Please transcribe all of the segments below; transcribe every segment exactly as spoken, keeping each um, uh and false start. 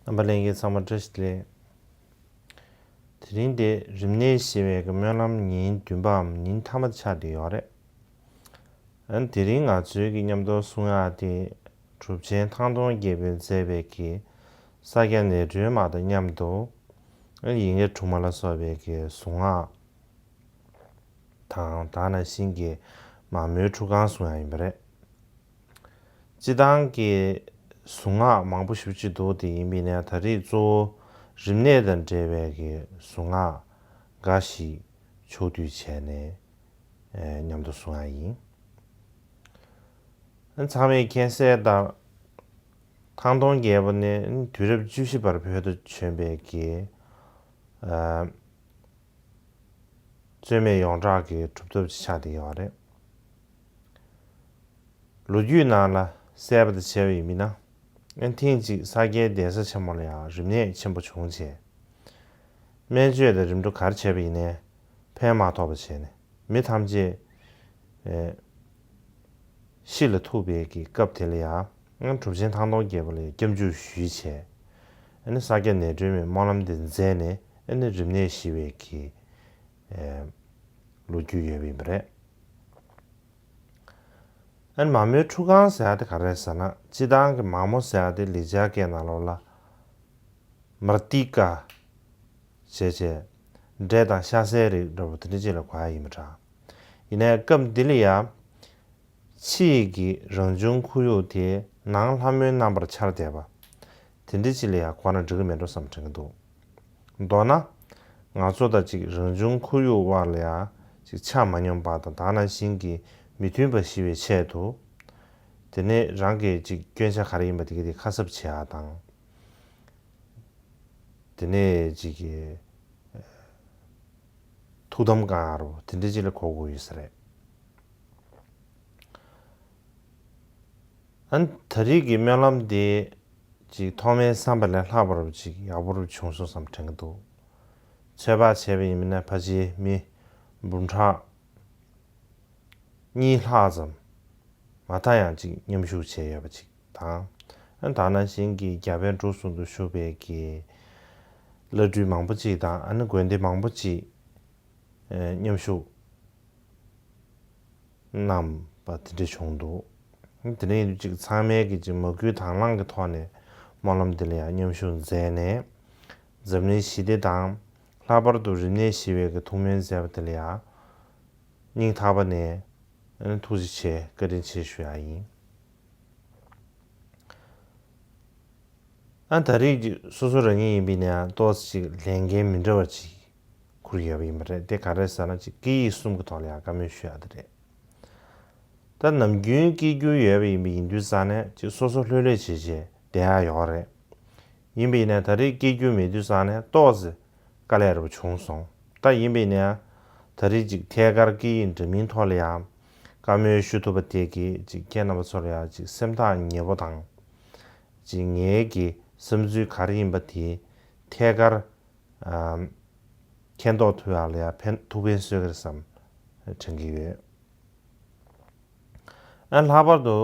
རྣམ་པ་ལྷན་རྒྱས་ཚང་མ་བཀྲ་ཤིས་བདེ་ལེགས། དེ་རིང་འདི་རིམས་ནད་ཞི་བའི་གི་སྨོན་ལམ་ཉིན་བདུན་པའམ་ཉིན་མཐའ་མ་ཆགས་བསྡད་ཡོད་རེད། ཨ་ནི་དེ་རིང་ང་ཚོའི་གི་མཉམ་དུ་གསུང་ཡག་དེ་གྲུབ་ཆེན་ཐང་སྟོང་རྒྱལ་པོས་མཛད་པའི་གི་ས་སྐྱ་ནེ་སྒྲོན་མ་དང་མཉམ་དུ་ཨ་ནི་ཡིན་གྱི་གྲུབ་མ་ལ་སོགས་པའི་གི་གཟུངས་སྔགས་དང་ད་ག་ནང་བཞིན་གྱི་མ་མོའི་ཁྲུས་ཁང་གསུང་ཡག་ཡིན་པ་རེད། སྤྱིར་བཏང་གི་གཟུངས་སྔགས་མང་པོ་ཞེ་པོ་ཅིག་འདུག་དེ་ཡིན་པས་ན་ད་རེས་གཙོ་བོ་རིམས་ནད་དང་འབྲེལ་བའི་གི་གཟུངས་སྔགས་འགའ་ཞིག་ཕྱོགས་བསྡུས་བྱས་ནས་ཨེ་མཉམ་དུ་གསུང་ཡག་ཡིན། ཨ་ཚང་མས་མཁྱེན་གསལ་ལྟར་ཐང་སྟོང་རྒྱལ་པོ་ནི་དུས་རབས་བཅུ་བཞི་པར་བོད་དུ་བྱོན་པའི་གི་ཨ་རྩོད་མེད་ཡོངས་གྲགས་ཀྱི་གྲུབ་ཐོབ་ཅིག་ཆགས་བསྡད་ཡོད་རེད། ལོ་རྒྱུས་ནང་ལ་གསལ་པོ་དེ་བྱས་པ་ཡིན་ན། ཨ་ཐེངས་གཅིག་ས་སྐྱའི་གདན་ས་ཆེན་མོ་ལ་ཡང་རིམས་ནད་ཆེན་པོ་བྱུང་བྱས། སྨན་བཅོས་དང་རིམ་གྲོ་ག་རེ་བྱས་པ་ཡིན་ནའི་ཕན་མ་ཐོགས་པ་བྱས་ནས་མི་ཐམས་ཅད་ཨེ་ཤི་ལ་ཐུག་པའི་གི་སྐབས་དེ་ལ་ཡང་གྲུབ་ཆེན་ཐང་སྟོང་རྒྱལ་པོ་ལ་ཡང་སྐྱབས་འཇུག་ཞུས་བྱས། ཨ་ནི་ས་སྐྱ་ནེ་སྒྲོན་མའི་སྨོན་ལམ་དེ་མཛད་ནས་ཨ་ནི་རིམས་ནད་ཞི་བའི་གི་ཨེ་ལོ་རྒྱུས་ཡོད་པ་ཡིན་པ་རེད། ཨ་ནི་མ་མོའི་ཁྲུས་ཁང་ཟེར་ཡག་དེ་ག་རེ་རེད་ཟེར་ན། སྤྱིར་བཏང་གི་མ་མོ་ཟེར་ཡག་དེ་ལེགས་སྦྱར་སྐད་ནང་ལོགས་ལ་མར་ཏི་ཀ་ཞེས་བྱས་འབྲས་དང་ཤ་ཟའི་རིགས་འདྲ་པོ་དེ་འདྲ་ཅིག་ལ་གོ་ཡག་ཡིན་པ་འདྲ། ཡིན་ནའི་སྐབས་འདི་ལ་ཡང་ཕྱི་ཡི་གི་རང་བྱུང་ཁོར་ཡུག་དེ་ནང་ལྷ་མོའི་རྣམ་པར་འཆར་བསྡད་པ་དེ་འདྲ་ཅིག་ལ་ཡང་གོ་ན་འགྲིག་གི་མེད་འགྲོ་བསམ་དྲན་གྱི་འདུག་མདོར་ན། ང་ཚོ་དང་གཅིག་རང་བྱུང་ཁོར་ཡུག་དབར་ལ་ཡང་གཅིག་ཆ་མ་སྙོམས་པ་དང་དེ་ནང་བཞིན་གྱི་མི་མཐུན་པ་ཞི་བའི་ཆེད་དུ། དེ་ནས་རང་གི་གཅིག་སྐྱོན་ཆ་ག་རེ་ཡིན་པ་དེ་ག་དེ་ཁ་གསབ་བྱེད་ཡག་དང་། དེ་ནས་གཅིག་གི་ཐུགས་དམ་བསྐང་ཡག་རོ་དེ་འདྲ་ཅིག་ལ་གོ་དགོས་ཡོད་ས་རེད། ཨ་ནི་ད་རེས་ཀྱི་སྨོན་ལམ་དེ་ཅིག་ཐོག་མའི་བསམ་པ་ལས་ལྷག་པ་རུ་ཅིག་ཡག་པོ་རུ་བྱུང་སོང་བསམ་དྲན་གྱི་འདུག་ཚོད་དཔག་བྱས་པ་ཡིན་ན་ཕལ་ཆེར་མི་འབུམ་ཕྲག་གཉིས་ལྷག་ཙམ་མ་མཐའ་ཡང་ཅིག་མཉམ་ཞུགས་བྱས་ཡོད་པ་ཅིག་དང་། ཨ་ནི་དེ་ནང་བཞིན་གྱི་རྒྱ་བལ་འབྲུག་གསུམ་དུ་བཞུགས་པའི་གི་བླ་སྤྲུལ་མང་པོ་ཅིག་དང་ཨ་ནི་དགོན་སྡེ་མང་པོ་ཅིག་ཨེ་མཉམ་ཞུགས་གནང་བ་དེ་འདྲ་བྱུང་འདུག་དེ་ནས་ཡིན་དུས་ཅིག་ཚང་མས་ཀྱི་ཅིག་མ་བསྐུལ་དང་བླངས་ཀྱི་ཐོག་ནས་སྨོན་ལམ་འདི་ལ་ཡང་མཉམ་ཞུགས་མཛད་ནས། འཛམ་གླིང་ཞི་བདེ་དང་། ལྷག་པར་དུ་རིམས་ནད་ཞི་བའི་གི་ཐུགས་སྨོན་མཛད་པ་དེ་ལ་ཡང་སྙིང་ཐག་པ་ནས་ཐུགས་རྗེ་ཆེ་བཀའ་དྲིན་ཆེ་ཞུ་ཡག་ཡིན། ཨ་ད་རེས་ཀྱི་སོ་སོ་རང་ཉིད་ཡིན་པས་ན་ཡང་ཏོག་ཙམ་ཅིག་ལས་འགན་མི་འདྲ་བ་ཅིག་འཁུར་ཡོད་པ་ཡིན་པ་རེད། དེ་ག་རེ་ཟེར་ན་ཅིག་སྐད་ཡིག་གསུམ་གྱི་ཐོག་ལ་ཡང་བཀའ་མོལ་ཞུ་ཡག་དེ་རེད། ད་ནམ་རྒྱུན་སྐད་སྒྱུར་ཡོད་པ་ཡིན་པ་ཡིན་དུས་ཙང་ནས་ཅིག་སོ་སོ་ལྷོད་ལྷོད་བྱས་བྱས་བསྡད་ཡག་ཡོད་རེད། ཡིན་པས་ན་ད་རེས་སྐད་སྒྱུར་མེད་དུས་ཙང་ནས་ཏོག་ཙམ་དཀའ་ལས་རབ་བྱུང་སོང་། ད་ཡིན་པས་ན་ད་རེས་ཅིག་ཐད་ཀར་སྐད་ཡིག་འདྲ་མིན་ཐོག་ལ་ཡང་བཀའ་མོལ་ཞུ་ཐུབ་པ་དེ་གིས་ཅིག་ཁྱེད་རྣམ་པ་ཚོར་ཡང་ཅིག་སེམས་ཐག་ཉེ་པོ་དང་། ཅིག་ངའི་གི་བསམ་ཚུལ་ག་རེ་ཡིན་པ་དེ་ཐད་ཀར་ཨམ་མཁྱེན་རྟོགས་ཐུབ་ཡག་ལ་ཡང་ཕན་ཐུགས་ཕན་གསོས་ཀྱི་རེད་བསམ་དྲན་གྱི་ཡོད། ཨ་ལྷག་པར་དུ་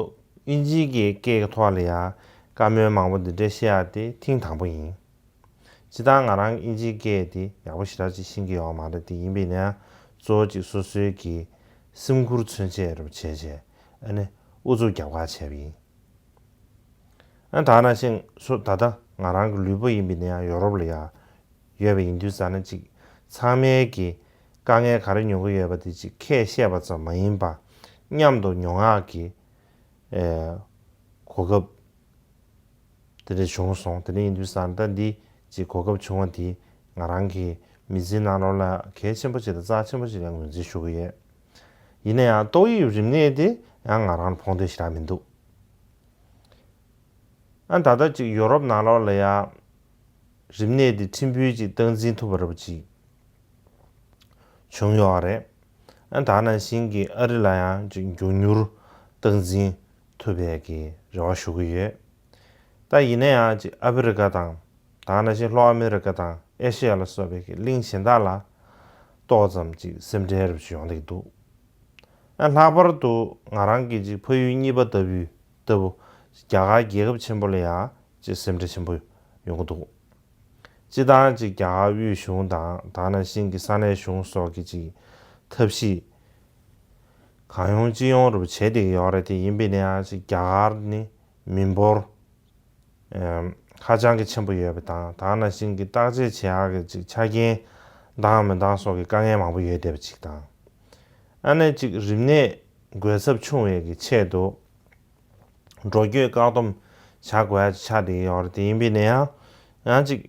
དབྱིན་ཇིའི་གི་སྐད་ཀྱི་ཐོག་ལ་ཡང་བཀའ་མོལ་མང་པོ་འདི་འདྲ་བཤད་ཡག་དེ་ཐེངས་དང་པོ་ཡིན། སྤྱིར་བཏང་ང་རང་དབྱིན་ཇིའི་སྐད་དེ་ཡག་པོ་ཞེ་དྲག་ཅིག་ཤེས་ཀྱི་ཡོད་མ་རེད། དེ་ཡིན་པས་ན་ཡང་གཙོ་བོ་ཅིག་སོ་སོའི་གི་སེམས་ཁུར་མཚོན་ཆེད་རུ་བྱས་བྱས་ཨ་ནི་ཨུ་ཚུགས་རྒྱབ་ཁ་བྱས་པ་ཡིན། ཨ་ད་ནང་བཞིན་སུ་ད་ལྟ་ང་རང་གི་ལུས་པོ་ཡིན་པས་ན་ཡང་ཡོ་རོབ་ལ་ཡང་ཡོད་པ་ཡིན་དུས་ཙང་ན་ཅིག་ཚང་མས་ཀྱི་དཀའ་ངལ་ག་རེ་མྱོང་གི་ཡོད་པ་དེ་ཅིག་ཁས་བཤད་པ་ཙམ་མ་ཡིན་པ་མཉམ་དུ་མྱོང་ཡག་གི་ཨེ་གོ་སྐབས་དེ་འདྲ་བྱུང་སོང་། དེ་འདྲ་ཡིན་དུས་ཙང་ད་འདི་ཅིག་གོ་སྐབས་བྱུང་བ་དེ་ང་རང་གི་མི་ཚེའི་ནང་ལོགས་ལ་གལ་ཆེན་པོ་ཅིག་དང་རྩ་ཆེན་པོ་ཅིག་ལ་ངོས་འཛིན་ཞུ་གི་ཡོད། ཡིན་ན་ཡང་ཏོག་དབྱིབས་རིམས་ནད་དེ་ཡང་ང་རང་ལ་ཕོག་འདོད་ཞེ་དྲག་མི་འདུག་ཨ་ད་ལྟ་ཅིག་ཡོ་རོབ་ནང་ལོགས་ལ་ཡང་རིམས་ནད་འདི་ཕྲན་བུ་ཅིག་སྟངས་འཛིན་ཐུབ་པ་འདྲ་པོ་ཅིག་བྱུང་ཡོད་རེད། ཨ་ད་ནང་བཞིན་གྱི་ཨ་རི་ལ་ཡང་ཅིག་མགྱོགས་མྱུར་སྟངས་འཛིན་ཐུབ་པའི་གི་རེ་བ་ཞུ་གི་ཡོད། ད་ཡིན་ན་ཡང་ཅིག་ཨ་ཕི་རི་ཀ་དང་ད་ནང་བཞིན་ལྷོ་ཨ་མི་རི་ཀ་དང་ཨེ་ཤི་ཡ་ལ་སོགས་པའི་གི་གླིང་གཞན་དག་ལ་ཏོག་ཙམ་ཅིག་སེམས་ཁྲལ་རེ་ཞིག་ཡོང་བསྡད་ཀྱི་འདུག་ཨ་ལྷག་པར་དུ་ང་རང་གི་ཅིག་ཕ་ཡུལ་གཉིས་པ་ལྟ་བུའི་ལྟ་བུ་རྒྱ་གར་རྒྱལ་ཁབ་ཆེན་པོ་ལ་ཡང་ཅིག་སེམས་ཁྲལ་ཆེན་པོ་ ཡོང་གི་འདུག་སྤྱིར་བཏང་ཅིག་རྒྱ་གར་དབུས་གཞུང་དང་ད་ནང་བཞིན་གྱི་ས་གནས་གཞུང་སོགས་ཀྱི་ཅིག་ཐབས་ཤེས་གང་ཡོང་ཅི་ཡོང་རུ་བྱེད་བསྡད་ཀྱི་ཡོད་རེད། དེ་ཡིན་པས་ན་ཡང་ཅིག་རྒྱ་གར་ནི་མི་འབོར་ཨམ། ཧ་ཅང་གི་ཆེན་པོ་ཡོད་པ་དང་ད་ནང་བཞིན་གྱི་བརྟག་དཔྱད་བྱེད་ཡག་གི་ཅིག་ཆ་རྐྱེན་འདང་མི་འདང་སོགས་ཀྱི་དཀའ་ངལ་མང་པོ་ཡོད་བསྡད་པ་ཅིག་དང་། ཨ་ནི་ཅིག་རིམས་ནད་འགོས་ཚབས་ཆུང་བའི་གི་ཆེད་དུ་འགྲོ་སྐྱོད་བཀག་སྡོམ་བྱ་དགོས་ཡ་ཆགས་བསྡད་ཡོད་རེད། དེ་ཡིན་པས་ན་ཡང་ཡང་ཅིག་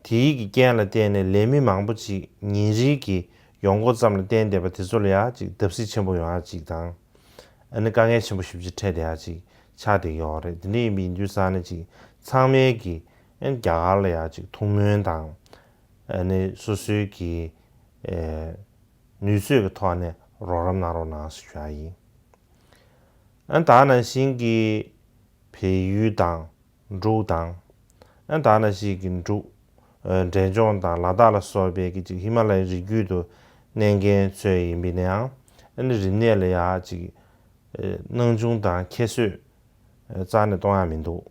དེའི་གི་རྐྱེན་ལ་བརྟེན་ནས་ལས་མི་མང་པོ་ཅིག་ཉིན་རེའི་གི་ཡོང་སྒོ་ཙམ་ལ་བརྟེན་བསྡད་པ་དེ་ཚོ་ལ་ཡང་ཅིག་བརྡབ་གསིག་ཆེན་པོ་ཡོང་ཡ་ཅིག་དང་། ཨ་ནི་དཀའ་ངལ་ཆེན་པོ་ཞེ་པོ་ཅིག་འཕྲད་བསྡད་ཡ་ཅིག་ཆགས་བསྡད་ཡོད་རེད། དེ་འདྲ་ཡིན་པ་ཡིན་དུས་ཙང་ནས་ཅིག་ཚང་མས་གི་ཨ་ནི་རྒྱ་གར་ལ་ཡ་ཅིག་ཐུགས་སྨོན་དང་། ཨ་ནི་སོ་སོའི་གི་ཨེ་ནུས་ཚོད་ཀྱི་ཐོག་ནས་རོགས་རམ་གནང་རོགས་གནང་ཞུ་ཡ་ཡིན། ཨ་ནི་ད་ནང་བཞིན་གྱི་བལ་ཡུལ་དང་འབྲུག་དང་། ཨ་ནི་ད་ནང་བཞིན་གྱི་འབྲུག་ཨ་འབྲས་ལྗོངས་དང་ལ་དྭགས་ལ་སོགས་པའི་གི་ཅིག་ཧི་མ་ལ་ཡའི་རི་རྒྱུད་དུ་གནས་མཁན་ཚོ་ཡིན་པས་ན་ཡང་། ཨ་ནི་རིམས་ནད་ལ་ཡ་ཅིག་ཨ་སྣང་ཆུང་དང་ཁྱད་གསོད་ཨ་རྩ་ནས་གཏོང་ཡ་མི་འདུག་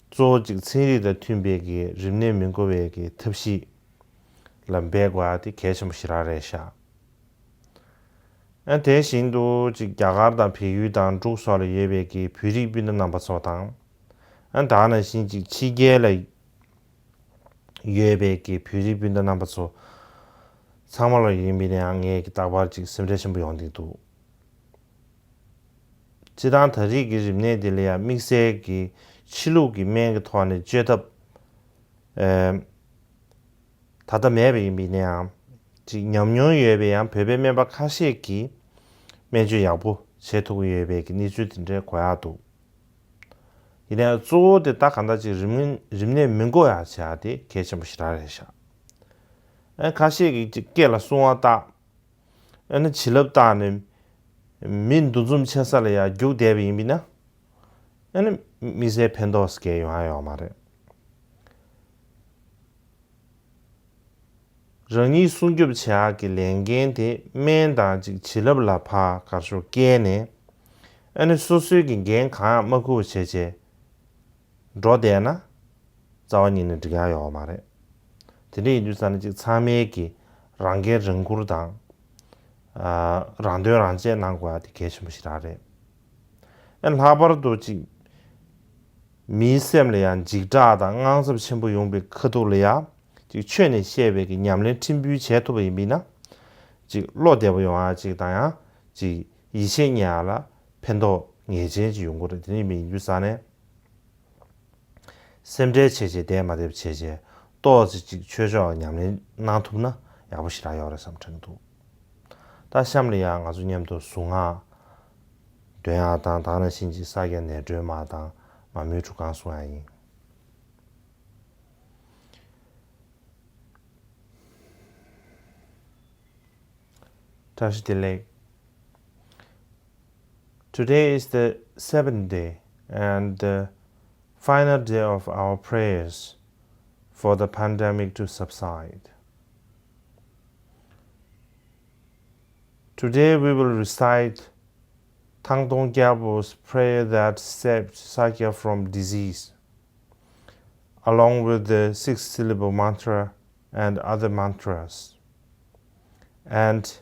གཙོ་བོ་ཅིག་ཚན་རིག་དང་མཐུན་པའི་གི་རིམས་ནད་མི་འགོ་བའི་གི་ཐབས་ཤེས་ལ་འབད་དགོས་ཡ་དེ་གལ་ཆེན་པོ་ཞེ་དྲག་རེད་ཤག་ཨ་དེ་བཞིན་དུ་ཅིག་རྒྱ་གར་དང་བལ་ཡུལ་དང་འབྲུག་སོགས་ལ་ཡོད་པའི་གི་བོད་རིགས་སྤུན་ཟླ་རྣམ་པ་ཚོ་དང་། ཨ་ད་ནང་བཞིན་ཅིག་ཕྱི་རྒྱལ་ལ་ཡོད་པའི་གི་བོད་རིགས་སྤུན་ཟླ་རྣམ་པ་ཚོ་ཚང་མ་ལ་ཡིན་པས་ན་ཡང་ངས་གི་རྟག་པར་ཅིག་སེམས་ཁྲལ་ཆེན་པོ་ཡོང་བསྡད་འདུག་སྤྱིར་བཏང་ད་རེས་ཀྱི་རིམས་ནད་འདི་ལ་ཡང་དམིགས་བསལ་གྱི་ཕྱི་ལུགས་ཀྱི་སྨན་གྱི་ཐོག་ནས་བཅོས་ཐབས་ཨེ་ད་ལྟ་མེད་པ་ཡིན་པས་ན་ཡང་ཅིག་ཉམས་མྱོང་ཡོད་པའི་ཡང་བོད་པའི་སྨན་པ་ཁ་ཤས་ཀྱིས་སྨན་བཅོས་ཡག་པོ་བྱེད་ཐུབ་ཀྱི་ཡོད་པའི་གི་གནས་ཚུལ་དེ་འདྲའི་གོ་ཡག་འདུག་ཡིན་ནའང་གཙོ་བོ་དེ་ད་གང་ལྟར་ཅིག་རིམས་རིམས་ནད་མི་འགོ་ཡག་བྱེད་ཡག་དེ་གལ་ཆེན་པོ་ཞེ་དྲག་རེད་ཤག་ཨ་ཁ་ཤས་ཀྱིས་ཅིག་སྐེ་ལ་སྲུང་བ་བཏགས། ཨ་ནི་བྱིན་རླབས་བཏང་ནས་མི་འདུ་འཛོམས་ཆེ་ས་ལ་ཡང་རྒྱུགས་བསྡད་པ་ཡིན་པས་ན། ཨ་ནི་དམིགས་བསལ་ཕན་ཐོགས་སྐྱེ་ཡོང་ཡ་ཡོད་མ་རེད། རང་ཉིད་སྲུང་སྐྱོབ་བྱེད་ཡག་གི་ལས་འགན་དེ་སྨན་དང་ཅིག་བྱིན་རླབས་ལ་ཕར་གར་ཤོར་བཀལ་ནས། ཨ་ནི་སོ་སོའི་གི་འགན་གང་ཡང་མ་འཁུར་བ་བྱས་བྱས། འགྲོ་བསྡད་ན་རྩ་བ་ཉིད་ནས་འགྲིག་ཡག་ཡོད་མ་རེད། དེ་འདྲ་ཡིན་དུས་ཙང་ནས་ཅིག་ཚང་མས་ཀྱི་རང་འགན་རང་འཁུར་དང་། ཨ་རང་དོན་རང་གཅེས་གནང་དགོས་ཡག་དེ་གལ་ཆེན་པོ་ཞིག་རང་རེད། ཨ་ལྷག་པར་དུ་ཅིག་མིའི་སེམས་ལ་ཡང་འཇིགས་སྐྲག་དང་དངངས་འཚབ་ཆེན་པོ་ཡོང་པའི་ཁ་ཐུག་ལ་ཡང་ཅིག་ཆོས་ནས་བཤད་པའི་གི་ཉམས་ལེན་ཕྲན་བུ་བྱས་ཐུབ་པ་ཡིན་པས་ན། ཅིག་བློ་བདེ་པོ་ཡོང་ཡག་ཅིག་དང་ཡང་ཅིག་ཡིད་ཆེས་རྙེད་ཡག་ལ་ཕན་ཐོགས་ངེས་ཅན་ཅིག་ཡོང་གི་རེད། དེ་འདྲ་ཡིན་དུས་ཙང་ནས། སེམས་ཁྲལ་བྱས་བྱས་བསྡད་མ་བསྡད་པ་བྱས་བྱས་ཏོག་ཙམ་ཅིག་ཆོས་ཕྱོགས་ཉམས་ལེན་གནང་ཐུབ་ན་ཡག་པོ་ཞེ་དྲག་ཡོད་རེད་བསམ་དྲན་གྱི་འདུག་ད་གཤམ་ལ་ཡང་ང་ཚོ་མཉམ་དུ་གཟུངས་སྔགས་འདོན་ཡག་དང་ད་ག་ནང་བཞིན་གྱི་ས་སྐྱ་ནད་གྲོལ་མ་དང་མ་མོའི་སྒྲུབ་ཁང་གསུང་ཡག་ཡིན། བཀྲ་ཤིས་བདེ་ལེགས། Today is the seventh day and the final day of our prayers for the pandemic to subside. Today we will recite Thang Tong Gyalpo's prayer that saved Sakya from disease, along with the six syllable mantra and other mantras, and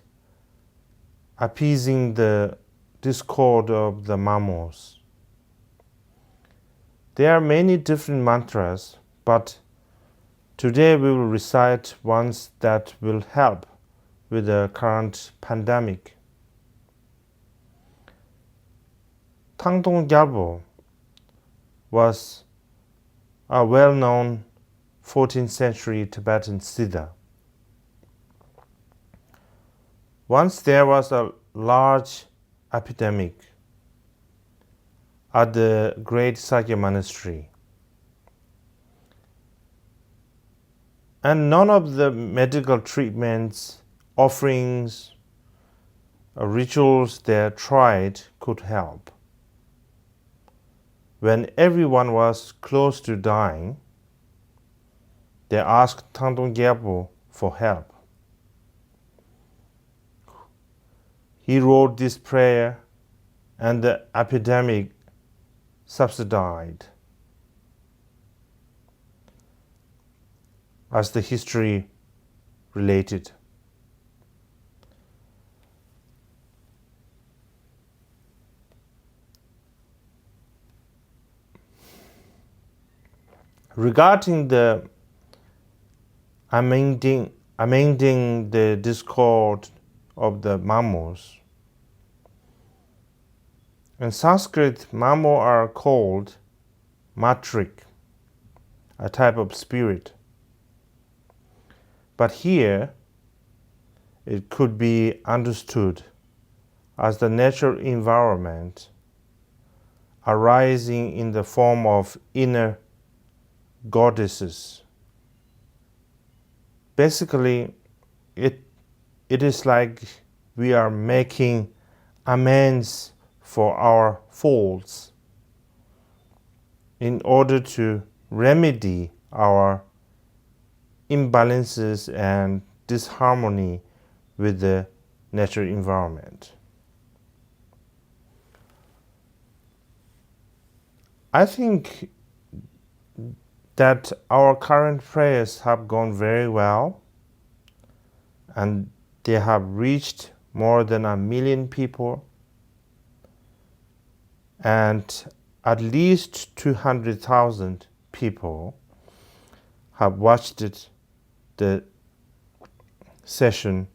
appeasing the discord of the Mamos. There are many different mantras, but today we will recite ones that will help with the current pandemic. Thang Tong Gyalpo was a well-known fourteenth century Tibetan Siddha. Once there was a large epidemic at the great Sakya monastery, and none of the medical treatments, offerings, or rituals they tried could help. When everyone was close to dying, they asked Thang Tong Gyalpo for help. He wrote this prayer and the epidemic subsided. as the history related. Regarding the amending, amending the discord of the Mamos, in Sanskrit, Mamo are called Matrik, a type of spirit. But here, it could be understood as the natural environment arising in the form of inner goddesses. Basically, it, it is like we are making amends for our faults in order to remedy our imbalances and disharmony with the natural environment. I think that our current prayers have gone very well, and they have reached more than a million people, and at least two hundred thousand people have watched it, the session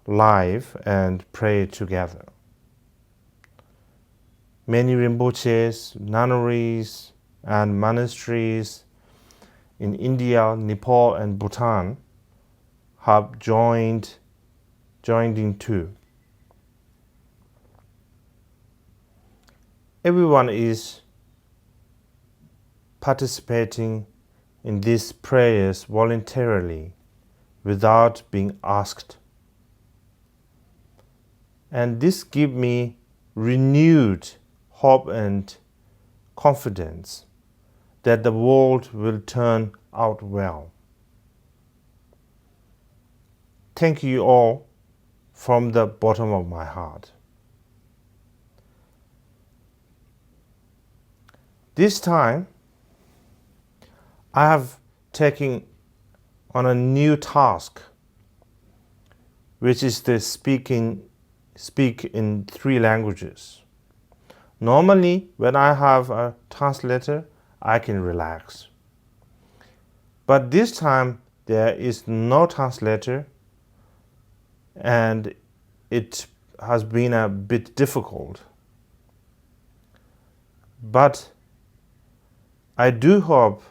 live and prayed together. Many Rinpoches, nunneries, and monasteries in India, Nepal, and Bhutan have joined, joined in too. Everyone is participating in these prayers voluntarily without being asked. And this give me renewed hope and confidence that the world will turn out well. Thank you all from the bottom of my heart. This time, I have taken on a new task, which is to speak in, speak in three languages. Normally, when I have a translator, I can relax. But this time, there is no translator, and it has been a bit difficult. But I do hope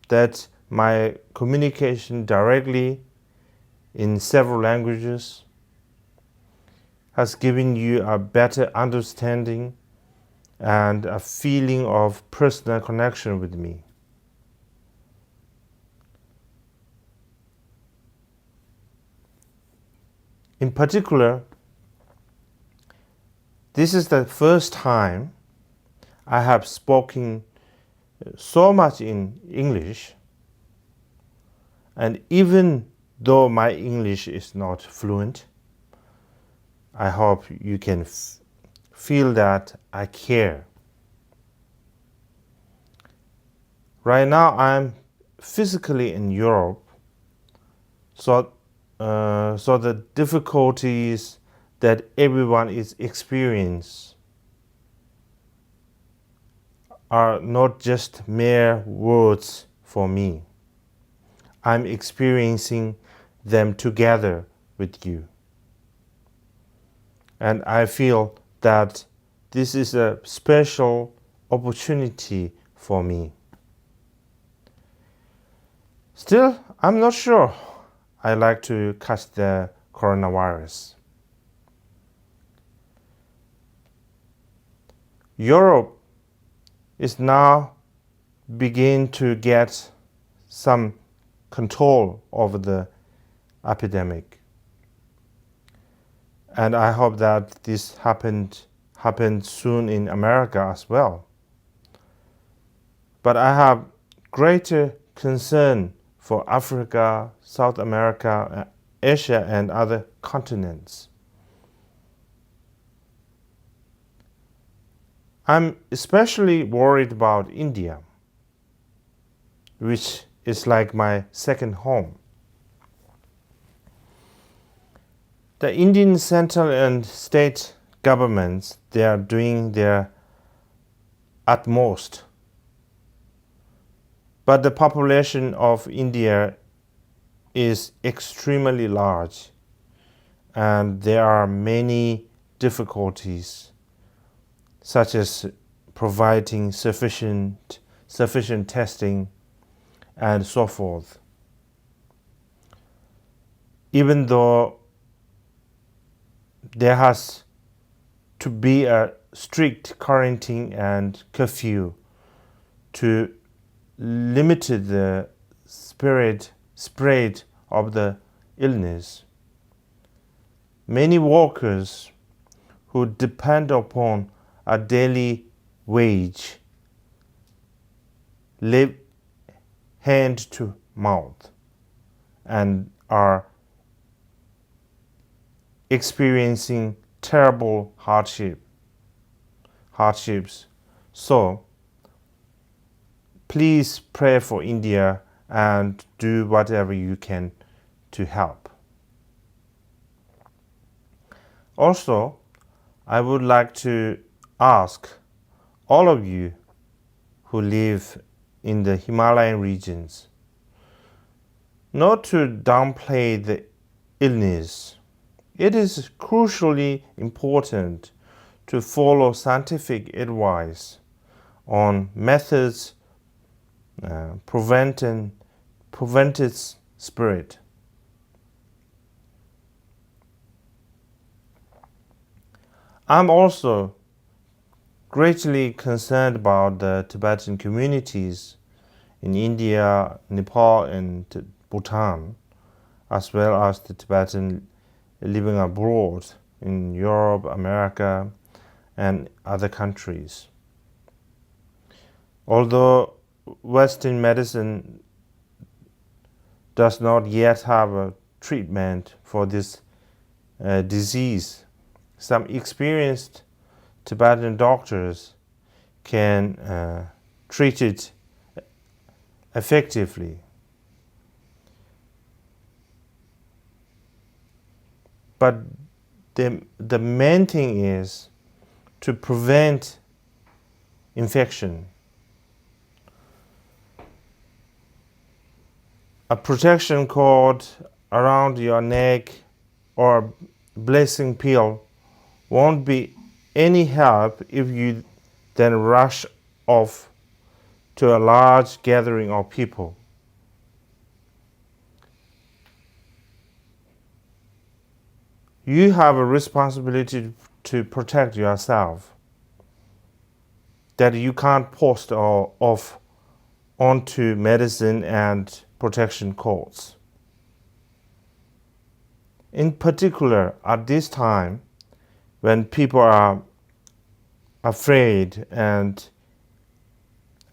that my communication directly in several languages has given you a better understanding and a feeling of personal connection with me. In particular, this is the first time I have spoken so much in English, and even though my English is not fluent, I hope you can f-, feel that I care. Right now, I'm physically in Europe, so, uh, so the difficulties that everyone is experiencing are not just mere words for me. I'm experiencing them together with you. And I feel that this is a special opportunity for me. Still, I'm not sure I like to catch the coronavirus. Europe is now begin to get some control over the epidemic. And I hope that this happened, happened soon in America as well. But I have greater concern for Africa, South America, Asia, and other continents. I'm especially worried about India, which is like my second home. The Indian central and state governments, they are doing their utmost. But the population of India is extremely large, and there are many difficulties, such as providing sufficient, sufficient testing and so forth. Even though there has to be a strict quarantine and curfew to limit the spirit, spread of the illness. Many workers who depend upon a daily wage live hand to mouth and are experiencing terrible hardship, hardships. So, please pray for India and do whatever you can to help. Also, I would like to ask all of you who live in the Himalayan regions not to downplay the illness. It is crucially important to follow scientific advice on methods uh, preventing preventive spirit. I'm also greatly concerned about the Tibetan communities in India, Nepal, and Bhutan, as well as the Tibetan living abroad in Europe, America, and other countries. Although Western medicine does not yet have a treatment for this uh, disease, some experienced Tibetan doctors can uh, treat it effectively. But the, the main thing is to prevent infection. A protection cord around your neck or blessing pill won't be any help if you then rush off to a large gathering of people. You have a responsibility to protect yourself that you can't post or off onto medicine and protection cords. In particular, at this time, when people are afraid and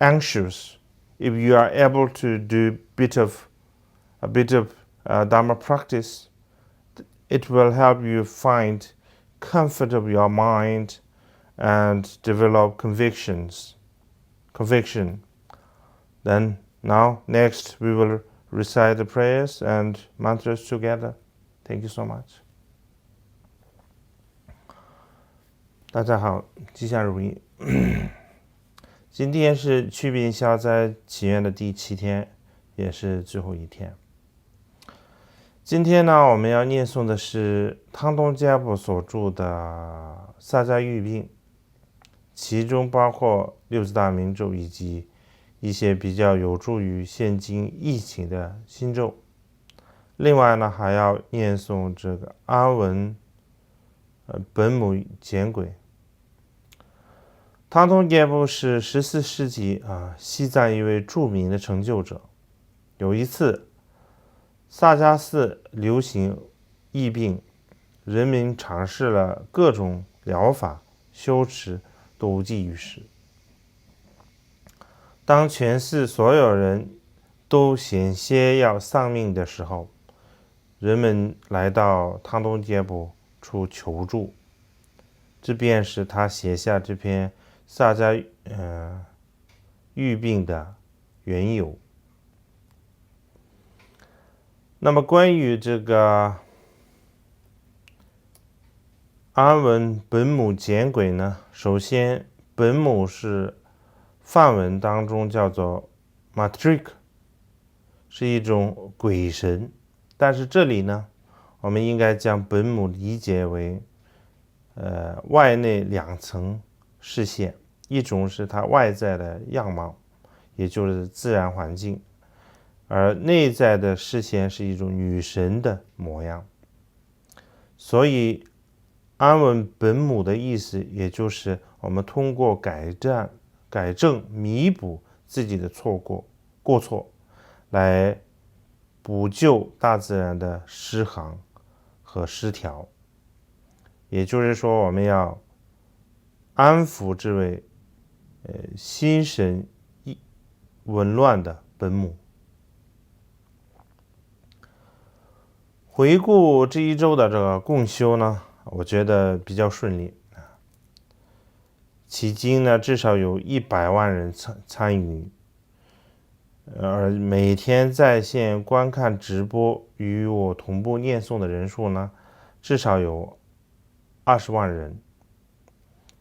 anxious, if you are able to do bit of a bit of uh, Dharma practice, it will help you find comfort of your mind and develop convictions, conviction. Then now, next, we will recite the prayers and mantras together. Thank you so much. 大家好，吉祥如意。今天是祛病消灾祈愿的第七天，也是最后一天。今天呢，我们要念诵的是汤东家部所著的《萨迦喻病》，其中包括六字大明咒以及一些比较有助于现今疫情的心咒。另外呢，还要念诵这个阿文，呃，本母简轨。汤东家部是十四世纪啊西藏一位著名的成就者。有一次，萨迦寺流行疫病，人民尝试了各种疗法、修持，都无济于事。当全寺所有人都险些要丧命的时候，人们来到汤东家部处求助，这便是他写下这篇《萨迦呃喻病》的缘由。那么关于这个安文本母简轨呢，首先本母是梵文当中叫做 Matrix，是一种鬼神，但是这里呢，我们应该将本母理解为呃外内两层视线，一种是它外在的样貌，也就是自然环境，而内在的视线是一种女神的模样。所以安稳本母的意思，也就是我们通过改善、改正、弥补自己的错过、过错，来补救大自然的失衡和失调。也就是说，我们要安抚这位呃心神一紊乱的本母。回顾这一周的这个共修呢，我觉得比较顺利。迄今呢，至少有一百万人参参与，而每天在线观看直播与我同步念诵的人数呢，至少有二十万人，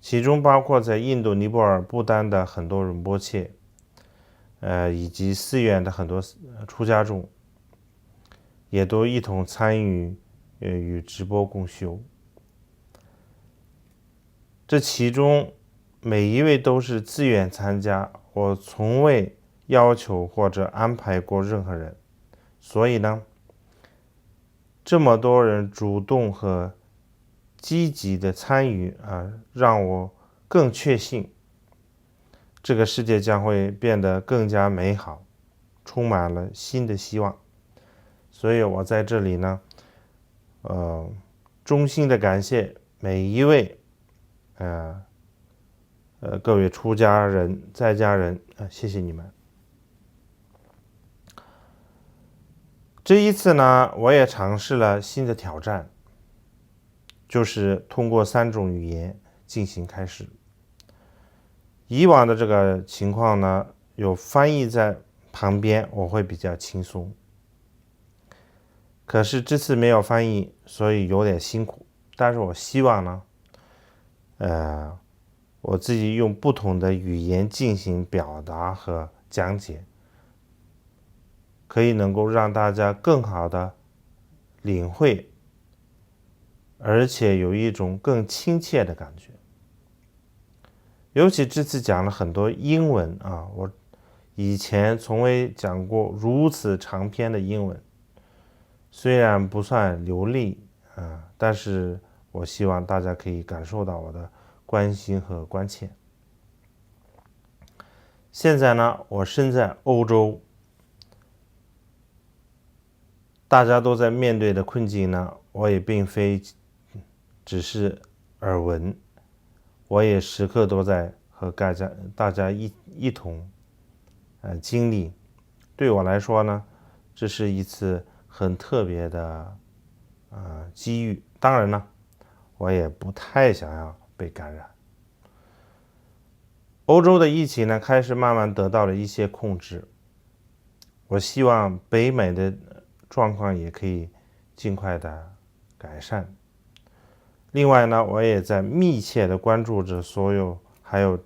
其中包括在印度尼泊尔、不丹的很多仁波切，呃，以及寺院的很多出家众，也都一同参与呃与直播共修。这其中每一位都是自愿参加，我从未要求或者安排过任何人，所以呢，这么多人主动和积极的参与啊，让我更确信这个世界将会变得更加美好，充满了新的希望。所以我在这里呢，呃，衷心的感谢每一位，呃，呃，各位出家人、在家人，呃，谢谢你们。这一次呢，我也尝试了新的挑战，就是通过三种语言进行开始。以往的这个情况呢，有翻译在旁边，我会比较轻松。可是这次没有翻译，所以有点辛苦。但是我希望呢，呃，我自己用不同的语言进行表达和讲解，可以能够让大家更好的领会，而且有一种更亲切的感觉。尤其这次讲了很多英文啊，我以前从未讲过如此长篇的英文，虽然不算流利啊，但是我希望大家可以感受到我的关心和关切。现在呢，我身在欧洲，大家都在面对的困境呢，我也并非只是耳闻，我也时刻都在和大家大家一一同呃经历。对我来说呢，这是一次很特别的呃机遇。当然呢，我也不太想要被感染。欧洲的疫情呢，开始慢慢得到了一些控制。我希望北美的状况也可以尽快的改善。另外呢，我也在密切的关注着所有还有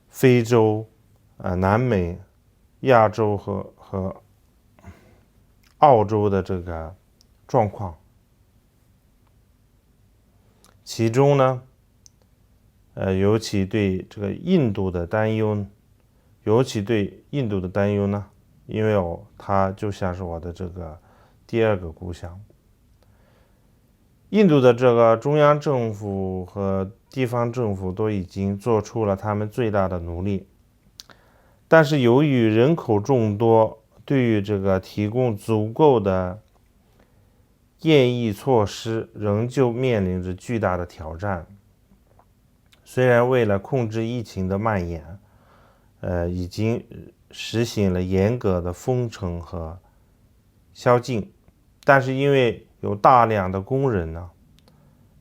非洲、呃南美、亚洲和和澳洲的这个状况。其中呢，呃，尤其对这个印度的担忧，尤其对印度的担忧呢，因为我它就像是我的这个第二个故乡。印度的这个中央政府和地方政府都已经做出了他们最大的努力，但是由于人口众多，对于这个提供足够的检疫措施仍旧面临着巨大的挑战。虽然为了控制疫情的蔓延，呃，已经实行了严格的封城和宵禁，但是因为有大量的工人呢，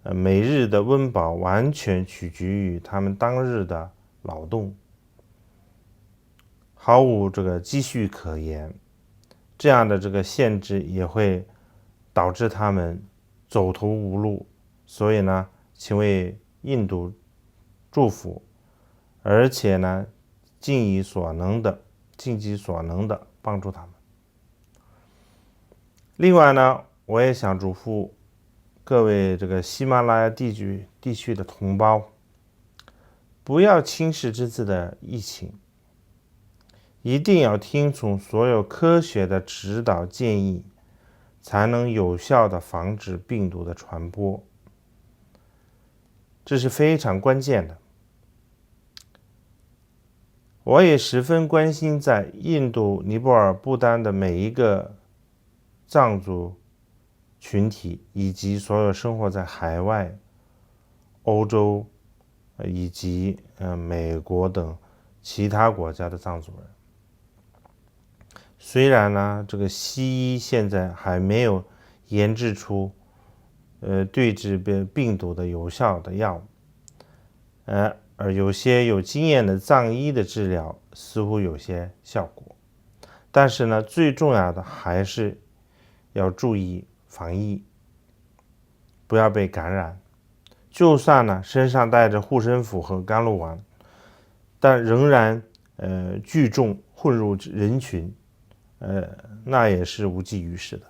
呃，每日的温饱完全取决于他们当日的劳动，毫无这个积蓄可言。这样的这个限制也会导致他们走投无路，所以呢，请为印度祝福，而且呢，尽己所能的，尽己所能的帮助他们。另外呢，我也想嘱咐各位这个喜马拉雅地区地区的同胞，不要轻视这次的疫情，一定要听从所有科学的指导建议，才能有效的防止病毒的传播。这是非常关键的。我也十分关心在印度、尼泊尔、不丹的每一个藏族群体，以及所有生活在海外、欧洲，呃以及呃美国等其他国家的藏族人。虽然呢，这个西医现在还没有研制出呃对治病病毒的有效的药物，呃，而有些有经验的藏医的治疗似乎有些效果，但是呢，最重要的还是要注意防疫，不要被感染。就算呢身上带着护身符和甘露丸，但仍然呃聚众混入人群，呃，那也是无济于事的。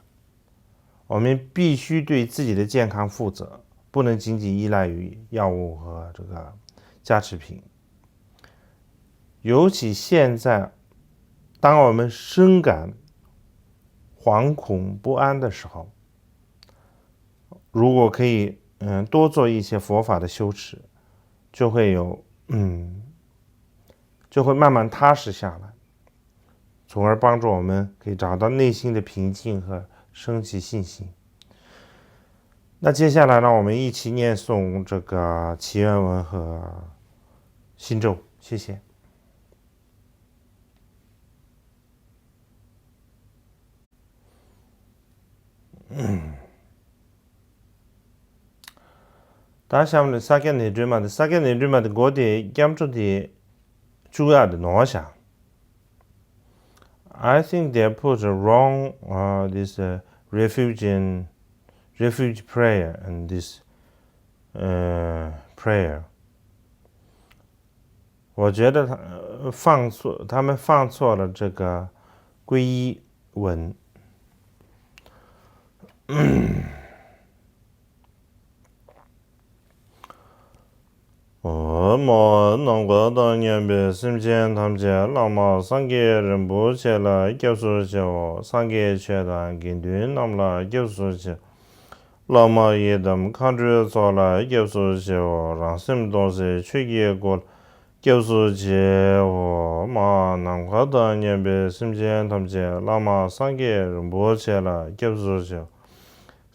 我们必须对自己的健康负责，不能仅仅依赖于药物和这个加持品。尤其现在，当我们深感惶恐不安的时候，如果可以，嗯，多做一些佛法的修持，就会有，嗯，就会慢慢踏实下来，从而帮助我们可以找到内心的平静和升起信心。那接下来呢，我们一起念诵这个祈愿文和心咒，谢谢。ད་གཤམ་ལ་ས་སྐྱ་ནད་གྲོལ་མ་དེ། ས་སྐྱ་ནད་གྲོལ་མ་དེ་མགོ་དེ་སྐྱབས་འགྲོ་དེ་བཅུག་ཡག་དེ་ནོར་བཞག I think they put a wrong, uh, this, uh, refuge in, refuge prayer and this, uh, prayer. 我觉得他，呃，放错，他们放错了这个皈依文。 ཨོ་མ། ནམ་མཁའ་དང་མཉམ་པའི་སེམས་ཅན་ཐམས་ཅད་བླ་མ་སངས་རྒྱས་རིན་པོ་ཆེ་ལ་སྐྱབས་སུ་མཆིའོ། སངས་རྒྱས་ཆོས་དང་དགེ་འདུན་རྣམས་ལ་སྐྱབས་སུ་མཆིའོ། བླ་མ་ཡི་དམ་མཁའ་འགྲོའི་ཚོགས་ལ་སྐྱབས་སུ་མཆིའོ། རང་སེམས་སྟོང་གསལ་ཆོས་ཀྱི་སྐུ་ལ་སྐྱབས་སུ་མཆིའོ། མ། ནམ་མཁའ་དང་མཉམ་པའི་སེམས་ཅན་ཐམས་ཅད་བླ་མ་སངས་རྒྱས་རིན་པོ་ཆེ་ལ་སྐྱབས་སུ་མཆིའོ།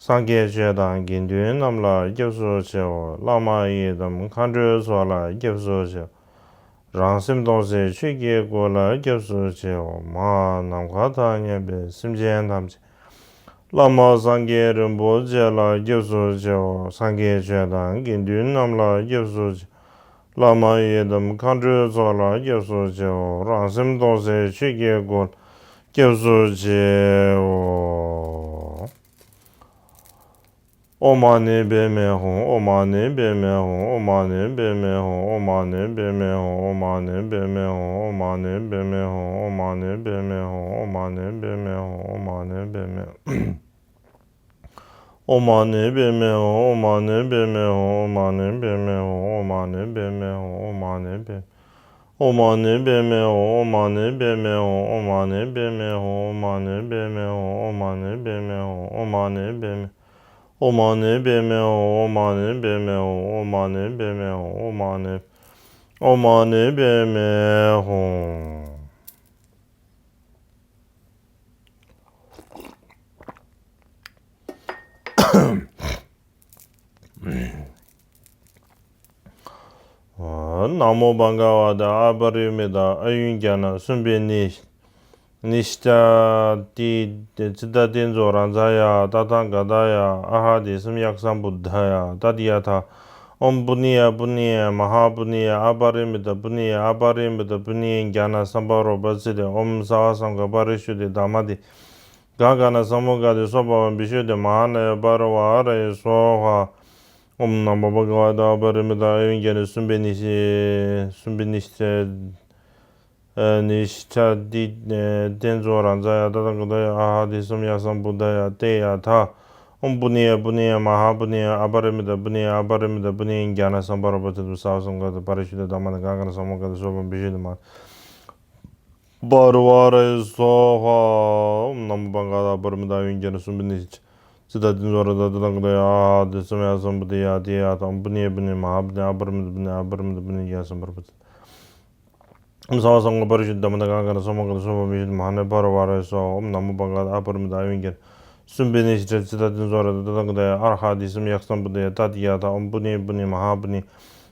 སངས་རྒྱས་ཆོས་དང་དགེ་འདུན་རྣམས་ལ་སྐྱབས་སུ་མཆིའོ། བླ་མ་ཡི་དམ་མཁའ་འགྲོའི་ཚོགས་ལ་སྐྱབས་སུ་མཆིའོ། རང་སེམས་སྟོང་གསལ་ཆོས་ཀྱི་སྐུ་ལ་སྐྱབས་སུ་མཆིའོ། མ། ནམ་མཁའ་དང་མཉམ་པའི་སེམས་ཅན་ཐམས་ཅད་བླ་མ་སངས་རྒྱས་རིན་པོ་ཆེ་ལ་སྐྱབས་སུ་མཆིའོ། སངས་རྒྱས་ཆོས་དང་དགེ་འདུན་རྣམས་ལ་སྐྱབས་སུ་མཆིའོ། བླ་མ་ཡི་དམ་མཁའ་འགྲོའི་ཚོགས་ལ་སྐྱབས་སུ་མཆིའོ། རང་སེམས་སྟོང་གསལ་ཆོས་ཀྱི་སྐུ་ལ་སྐྱབས་སུ་མཆིའོ། ཨོཾ་མ་ཎི་པདྨེ་ཧཱུྃ། ཨོཾ་མ་ཎི་པདྨེ་ཧཱུྃ། ཨོཾ་མ་ཎི་པདྨེ་ཧཱུྃ། ཨོཾ་མ་ཎི་པདྨེ་ཧཱུྃ། ཨོཾ་མ་ཎི་པདྨེ་ཧཱུྃ། ཨོཾ་མ་ཎི་པདྨེ་ཧཱུྃ། ཨོཾ་མ་ཎི་པདྨེ་ཧཱུྃ། ཨོཾ་མ་ཎི་པདྨེ་ཧཱུྃ། ཨོཾ་མ་ཎི་པདྨེ་ཧཱུྃ། ཨོཾ་མ་ཎི་པདྨེ་ཧཱུྃ། ཨོཾ་མ་ཎི་པདྨེ་ཧཱུྃ། ཨོཾ་མ་ཎི་པདྨེ་ཧཱུྃ། ཨོཾ་མ་ཎི་པདྨེ། ཨོཾ་མ་ཎི་པདྨེ་ཧཱུྃ། ཨོཾ་མ་ཎི་པདྨེ་ཧཱུྃ། ཨོཾ་མ་ཎི་པདྨེ་ཧཱུྃ། ཨོཾ་མ་ཎི་པདྨེ་ཧཱུྃ། ཨོཾ་མ་ཎི་པདྨེ་ཧཱུྃ། ཨོཾ་མ་ཎི་པདྨེ་ཧཱུྃ། ཨོཾ་མ་ཎི་པདྨེ་ཧཱུྃ། ཨོཾ་མ་ཎི་པདྨེ་ཧཱུྃ། ཨོཾ་མ་ཎི། ཨོཾ་མ་ཎི་པདྨེ་ཧཱུྃ། ན་མོ་བྷ་ག་ཝ་ཏ། ཨ་པ་རི་མི་ཏ། ཨ་ཡུན་གྱ་ན། གསུམ་པའི་ནི། ནི་ཤྟ་ཏི་ཏི་ཙི་ཏ་ཏི་ཛོ་ར་ཛ་ཡ། ཏ་ཐཱ་ག་ཏ་ཡ། ཨར་ཧ་ཏི་སམ་ཡཀ་སམ་བུད་དྷ་ཡ། ཏ་ཏི་ཡ་ཐཱ། ཨོཾ་པུ་ཎི་ཡ་པུ་ཎི་ཡ་མ་ཧཱ་པུ་ཎི་ཡ། ཨ་པ་རི་མི་ཏ་པུ་ཎི་ཡ། ཨ་པ་རི་མི་ཏ་པུ་ཎི་ཡ་གྱ་ན་སམ་བྷ་རོ་པ་ཙི་ཏི། ཨོཾ་སརྦ་སཾ་ག་པ་རི་ཤུདྡྷི་དྷརྨ་ཏི། ག་ག་ན་ས་མུ་ག་དེ་སོ་པ་བ་བི་ཤུ་དེ་མ་ཧ་ན་ཡ་པ་ར་བ་ར་ཡེ་སོ་ཧ། ཨོམ་ན་མོ་བྷ་ག་བ་ཏ་ཨ་པ་རི་མི་ཏ་ཨ་ཡུན་གྱ་ནི་སུམ་བི་ནི་ཤི་སུམ་བི་ནི་ཤི་ནི་ཤ་ཏི་ཏེན་ཙོ་ར་ཛ་ཡ་ཏ་ཏ་ག་ཏ་ཡ་ཨ་ཧ་དི་སམ་ཡ་སམ་བུ་དྷ་ཡ་ཏེ་ཡ་ཐ། ཨོམ་པུ་ནི་ཡ་པུ་ནི་ཡ་མ་ཧ་པུ་ནི་ཡ་ཨ་པ་རི་མི་ཏ་པུ་ནི་ཡ་ཨ་པ་རི་མི་ཏ་པུ་ནི་ཡ་གྱ་ན་སམ་བ་ར་པ་ཙི་ཏུ་ས་བ་སམ་ག་ཏ་པ་རི་ཤུ་ཏ་ད་མ་ན་ག་ག་ན་ས་མུ་ག་དེ་སོ་པ་བི་ཤུ་ཏ་མ་པ་ར་བ་ར་ཡེ་སོ་ཧ། ཨོམ་ན་མོ་བྷ་ག་བ་ཏ་ཨ་པ་རི་མི་ཏ་ཨ་ཡུན་གྱ་ནི་སུམ་བི་ནི་ཤི་ཙི་ཏ་ཏི་ཛོ་ར་ཏ་ཏ་ཏ་ག་ཏ་ཡ་ཨ་ཧ་དི་སམ་ཡ་སམ་བུ་དྷ་ཡ་ཏེ་ཡ་ཐ། ཨོམ་པུ་ནི་ཡ་པུ་ནི་ཡ་མ་ཧ་པུ་ནི་ཡ་ཨ་པ་རི་མི་ཏ་པུ་ནི་ཡ་ཨ་པ་རི་མི་ཏ་པུ་ནི་ཡ་གྱ་ན་སམ་བ་ར་པ་ཙི་ཏ། ཨོམ་ས་བ་སམ་ག་པ་རི་ཤུ་ཏ་ད་མ་ན་ག་ག་ན་ས་མུ་ག་དེ་སོ་པ་བི་ཤུ་ཏ་མ་ཧ་ན་ཡ་པ་ར་བ་ར་ཡེ་སོ་ཧ། ཨོམ་ན་མོ་བྷ་ག་བ་ཏ་ཨ་པ་རི་མི་ཏ་ཨ་ཡུན་གྱ་ནི་སུམ་བི་ནི་ཤི་ཙི་ཏ་ཏི་ཛོ་ར་ཏ་ཏ་ཏ་ག་ཏ་ཡ་ཨ་ཧ་དི་སམ་ཡ་སམ་བུ་དྷ་ཡ་ཏ་ཏི་ཡ་ཐ། ཨོམ་པུ་ནི་ཡ་པུ་ནི་ཡ་མ་ཧ་པུ་ནི་ཡ་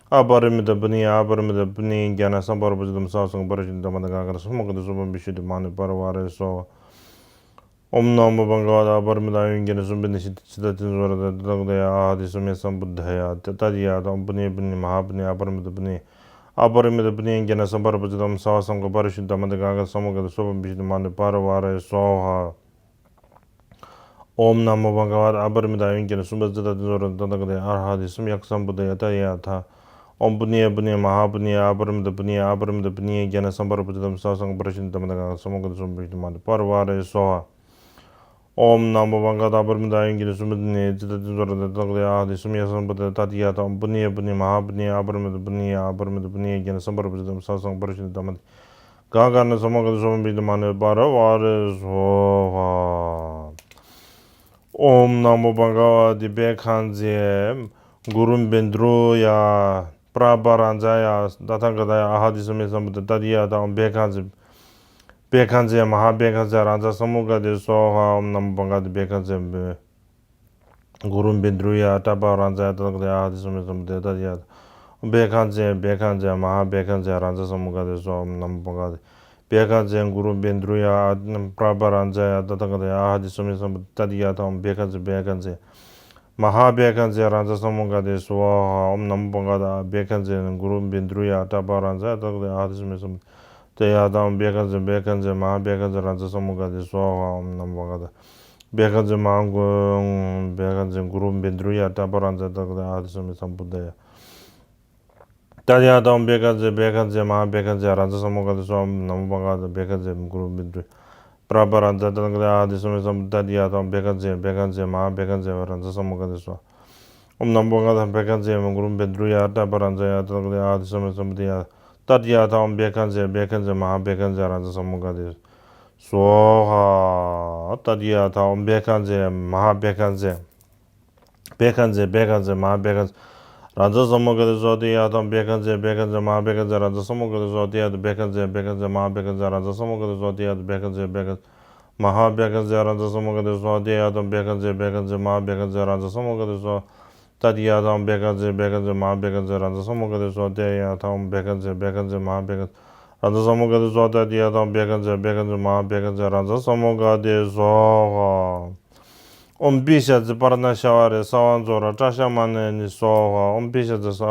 ཨ་པ་རི་མི་ཏ་པུ་ནི་ཡ་ཨ་པ་རི་མི་ཏ་པུ་ནི་ཡ་གྱ་ན་སམ་བ་ར་པ་ཙི་ཏ། ཨོམ་ས་བ་སམ་ག་པ་རི་ཤུ་ཏ་ད་མ་ན་ག་ག་ན་ས་མུ་ག་དེ་སོ་པ་བི་ཤུ་ཏ་མ་ཧ་ན་ཡ་པ་ར་བ་ར་ཡེ་སོ་ཧ། ཨོམ་ན་མོ་བྷ་ག་བ་ཏ་ཨ་པ་རི་མི་ཏ་ཨ་ཡུན་གྱ་ནི་སུམ་བི་ནི་ཤི་ཙི་ཏ་ཏི་ཛོ་ར་ཏ་ཏ་ག་ཏ་ཡ་ཨ་ཧ་དི་སམ་ཡ་སམ་བུ་དྷ་ཡ་ཏ་ཏི་ཡ་ཐ། ཨོམ་པུ་ནི་ཡ་པུ་ནི་ཡ་མ་ཧ་པུ་ནི་ཡ་ཨ་པ་རི་མི་ཏ་པུ་ནི་ཡ་ཨ་པ་རི་མི་ཏ་པུ་ནི་ཡ་གྱ་ན་སམ་བ་ར་པ་ཙི་ཏ། ཨོམ་ས་བ་སམ་ག་པ་རི་ཤུ་ཏ་ད་མ་ན་ག་ག་ན་ས་མུ་ག་དེ་སོ་པ་བི་ཤུ་ཏ་མ་ཧ་ན་ཡ་པ་ར་བ་ར་ཡེ་སོ་ཧ། ཨོམ་ན་མོ་བྷ་ག་བ་ཏ་ཨ་པ་རི་མི་ཏ་ཨ་ཡུན་གྱ་ནི་སུམ་བི་ཙི་ཏ་ཏི་ཛོ་ར་ཏ་ཏ་ག་ཏ་ཡ་ཨ་ཧ་དི་སམ་ཡ་སམ་བུ་དྷ་ཡ་ཏ་ཏི་ཡ་ཐ། ཨོམ་པུ་ནི་ཡ་པུ་ནི་ཡ་མ་ཧ་པུ་ནི་ཡ་ཨ་པ་རི་མི་ཏ་པུ་ནི་ཡ་ཨ་པ་རི་མི་ཏ་པུ་ནི་ཡ་གྱ་ན་སམ་བ་ར་པ་ཙི་ཏ། ཨོམ་ས་བ་སམ་ག་པ་རི་ཤུ་ཏ་ད་མ་ན་ག་ག་ན་ས་མུ་ག་དེ་སོ་པ་བི་ཤུ་ཏ་མ་ཧ་ན་ཡ་པ་ར་བ་ར་ཡེ་སོ་ཧ། ཨོམ་ན་མོ་བྷ་ག་བ་ཏ་ཨ་པ་རི་མི་ཏ་ཨ་ཡུན་གྱ་ནི་སུམ་བི་ནི་ཤི་ཙི་ཏ་ཏི་ཛོ་ར་ཏ་ཏ་ག་ཏ་ཡ་ཨ་ཧ་དི་སམ་ཡ་སམ་བུ་དྷ་ཡ་ཏ་ཏི་ཡ་ཐ། ཨོམ་པུ་ནི་ཡ་པུ་ནི་ཡ་མ་ཧ་པུ་ནི་ཡ་ཨ་པ་རི་མི་ཏ་པུ་ནི་ཡ་ཨ་པ་རི་མི་ཏ་པུ་ནི་ཡ་གྱ་ན་སམ་བ་ར་པ་ཙི་ཏ། ཨོམ་ས་བ་སམ་ག་པ་རི་ཤུ་ཏ་ད་མ་ན་ཡ་ག་ག་ན་ས་མུ་ག་དེ་སོ་པ་བི་ཤུ་ཏ་མ་ཧ་ན་ཡ་པ་ར་བ་ར་ཡེ་སོ་ཧ། ཨོམ་ན་མོ་བྷ་ག་བ་ཏ་བྷྱཿ་ཛྱ་གུ་རུ་བཻ་ཌཱུརྱ་པྲ་བྷ་རཱ་ཛ་ཡ་ཏ་ཐཱ་ག་ཏ་ཡ་ཨ་ཧ་དི་སམ་ཡ་སམ་བུ་དྷ་ཏ་ཏི་ཡ་ཐ། ཨོམ་བྷྱཿ་ཛྱ་བྷྱཿ་ཛྱ་མ་ཧཱ་བྷྱཿ་ཛྱ་རཱ་ཛ་ས་མུ་ག་དྷེ་སྭཱ་ཧཱ། ཨོམ་ན་མོ་བྷ་ག་བ་ཏ་བྷྱཿ་ཛྱ་གུ་རུ་བཻ་ཌཱུརྱ་པྲ་བྷ་རཱ་ཛ་ཡ་ཏ་ཐཱ་ག་ཏ་ཡ་ཨ་ཧ་དི་སམ་ཡ་སམ་བུ་དྷ་ཏ་ཏི་ཡ་ཐ། བྷྱཿ་ཛྱ་བྷྱཿ་ཛྱ་མ་ཧཱ་བྷྱཿ་ཛྱ་རཱ་ཛ་ས་མུ་ག་དྷེ་སྭཱ་ཧཱ། ཨོམ་ན་མོ་བྷ་ག་བྷྱཿ་ཛྱ་གུ་རུ་བཻ་ཌཱུརྱ་པྲ་བྷ་རཱ་ཛ་ཡ་ཏ་ཐཱ་ག་ཏ་ཡ་ཨ་ཧ་དི་སམ་ཡ་སམ་བུ་དྷ་ཏ་ཏི་ཡ་ཐ། ཨོམ་བྷྱཿ་ཛྱ་བྷྱཿ་ཛྱ་མ་ཧཱ་བྷྱཿ་ཛྱ་རཱ་ཛ་ས་མུ་ག་དྷེ་སྭཱ་ཧཱ། ཨོམ་ན་མོ་བྷ་ག་བྷྱཿ་ཛྱ་གུ་རུ་བཻ་ཌཱུརྱ་པྲ་བྷ་རཱ་ཛ་ཡ་ཏ་ཐཱ་ག་ཏ་ཡ་ཨ་ཧ་དི་སམ་ཡ་སམ་བུ་དྷ་ཏ་ཏི་ཡ་ཐ། ཨོམ་བྷྱཿ་ཛྱ་བྷྱཿ་ཛྱ་མ་ཧཱ་བྷྱཿ་ཛྱ་རཱ་ཛ་ས་མུ་ག་དྷེ་སྭཱ་ཧཱ། ཨོམ་ན་མོ་བྷ་ག་བྷྱཿ་ཛྱ་མ་ཧཱ་གུ་བྷྱཿ་ཛྱ་གུ་རུ་བཻ་ཌཱུརྱ་པྲ་བྷ་རཱ་ཛ་ཡ་ཏ་ཐཱ་ག་ཏ་ཡ་ཨ་ཧ་དི་སམ་ཡ་སམ་བུ་དྷ་ཏ་ཏི་ཡ་ཐ། ཨོམ་བྷྱཿ་ཛྱ་བྷྱཿ་ཛྱ་མ་ཧཱ་བྷྱཿ་ཛྱ་རཱ་ཛ་ས་མུ་ག་དྷེ་སྭཱ་ཧཱ། ཨོམ་ན་མོ་བྷ་ག་བྷྱཿ་ཛྱ་གུ་རུ་བཻ་ཌཱུརྱ་པྲ་བྷ་རཱ་ཛ་ཡ་ཏ་ཐཱ་ག་ཏ་ཡ་ཨ་ཧ་དི་སམ་ཡ་སམ་བུ་དྷ་ཏ་ཏི་ཡ་ཐ། ཨོམ་བྷྱཿ་ཛྱ་བྷྱཿ་ཛྱ་མ་ཧཱ་བྷྱཿ་ཛྱ་རཱ་ཛ་ས་མུ་ག་དྷེ་སྭཱ་ཧཱ། ཨོམ་ན་མོ་བྷ་ག་བྷྱཿ་ཛྱ་གུ་རུ་བཻ་ཌཱུརྱ་པྲ་བྷ་རཱ་ཛ་ཡ་ཏ་ཐཱ་ག་ཏ་ཡ་ཨ་ཧ་དི་སམ་ཡ་སམ་བུ་དྷ་ཏ་ཏི་ཡ་ཐ། ཨོམ་བྷྱཿ་ཛྱ་བྷྱཿ་ཛྱ་མ་ཧཱ་བྷྱཿ་ཛྱ་རཱ་ཛ་ས་མུ་ག་དྷེ་སྭཱ་ཧཱ། ཏ་ཏི་ཡ་ཐ། ཨོམ་བྷྱཿ་ཛྱ་མ་ཧཱ་བྷྱཿ་ཛྱ་བྷྱཿ་ཛྱ་བྷྱཿ་ཛྱ་མ་ཧཱ་བྷྱཿ་ཛྱ་རཱ་ཛ་ས་མུ་ག་དྷེ་སྭཱ་ཧཱ་ཏ་ཏི་ཡ་ཐ། ཨོམ་བྷྱཿ་ཛྱ་བྷྱཿ་ཛྱ་མ་ཧཱ་བྷྱཿ་ཛྱ་རཱ་ཛ་ས་མུ་ག་དྷེ་སྭཱ་ཧཱ་ཏ་ཏི་ཡ་ཐ། བྷྱཿ་ཛྱ་བྷྱཿ་ཛྱ་མ་ཧཱ་བྷྱཿ་ཛྱ་རཱ་ཛ་ས་མུ་ག་དྷེ་སྭཱ་ཧཱ་ཏ་ཏི་ཡ་ཐ། བྷྱཿ་ཛྱ་བྷྱཿ་ཛྱ་མ་ཧཱ་བྷྱཿ་ཛྱ་རཱ་ཛ་ས་མུ་ག་དྷེ་སྭཱ་ཧཱ་ཏ་ཏི་ཡ་ཐ། ཨོམ་བྷྱཿ་ཛྱ་བྷྱཿ་ཛྱ་མ་ཧཱ་བྷྱཿ་ཛྱ་རཱ་ཛ་ས་མུ་ག་དྷེ་སྭཱ་ཧཱ་ཏ་ཏི་ཡ་ཐ། ཨོམ་བྷྱཿ་ཛྱ་བྷྱཿ་ཛྱ་མ་ཧཱ་བྷྱཿ་ཛྱ་རཱ་ཛ་ས་མུ་ག་དྷེ་སྭཱ་ཧཱ་ཏ་ཏི་ཡ་ཐ། ཨོམ་བྷྱཿ་ཛྱ་བྷྱཿ་ཛྱ་མ་ཧཱ་བྷྱཿ་ཛྱ་རཱ་ཛ་ས་མུ་ག་དྷེ་སྭཱ་ཧཱ་ཏ་ཏི་ཡ་ཐ། ཨོམ་བྷྱཿ་ཛྱ་བྷྱཿ་ཛྱ་མ་ཧཱ་བྷྱཿ་ཛྱ་རཱ་ཛ་ས་མུ་ག་དྷེ་སྭཱ་ཧཱ། ཨོམ་པི་ཤ་ཙི་པར་ཎ་ཤྭ་ཝ་རེ་ས་བ་ཛོ་ར་པྲ་ཤ་མ་ཎི་སྭཱ་ཧཱ། ཨོམ་པི་ཤ་ཙི་ས་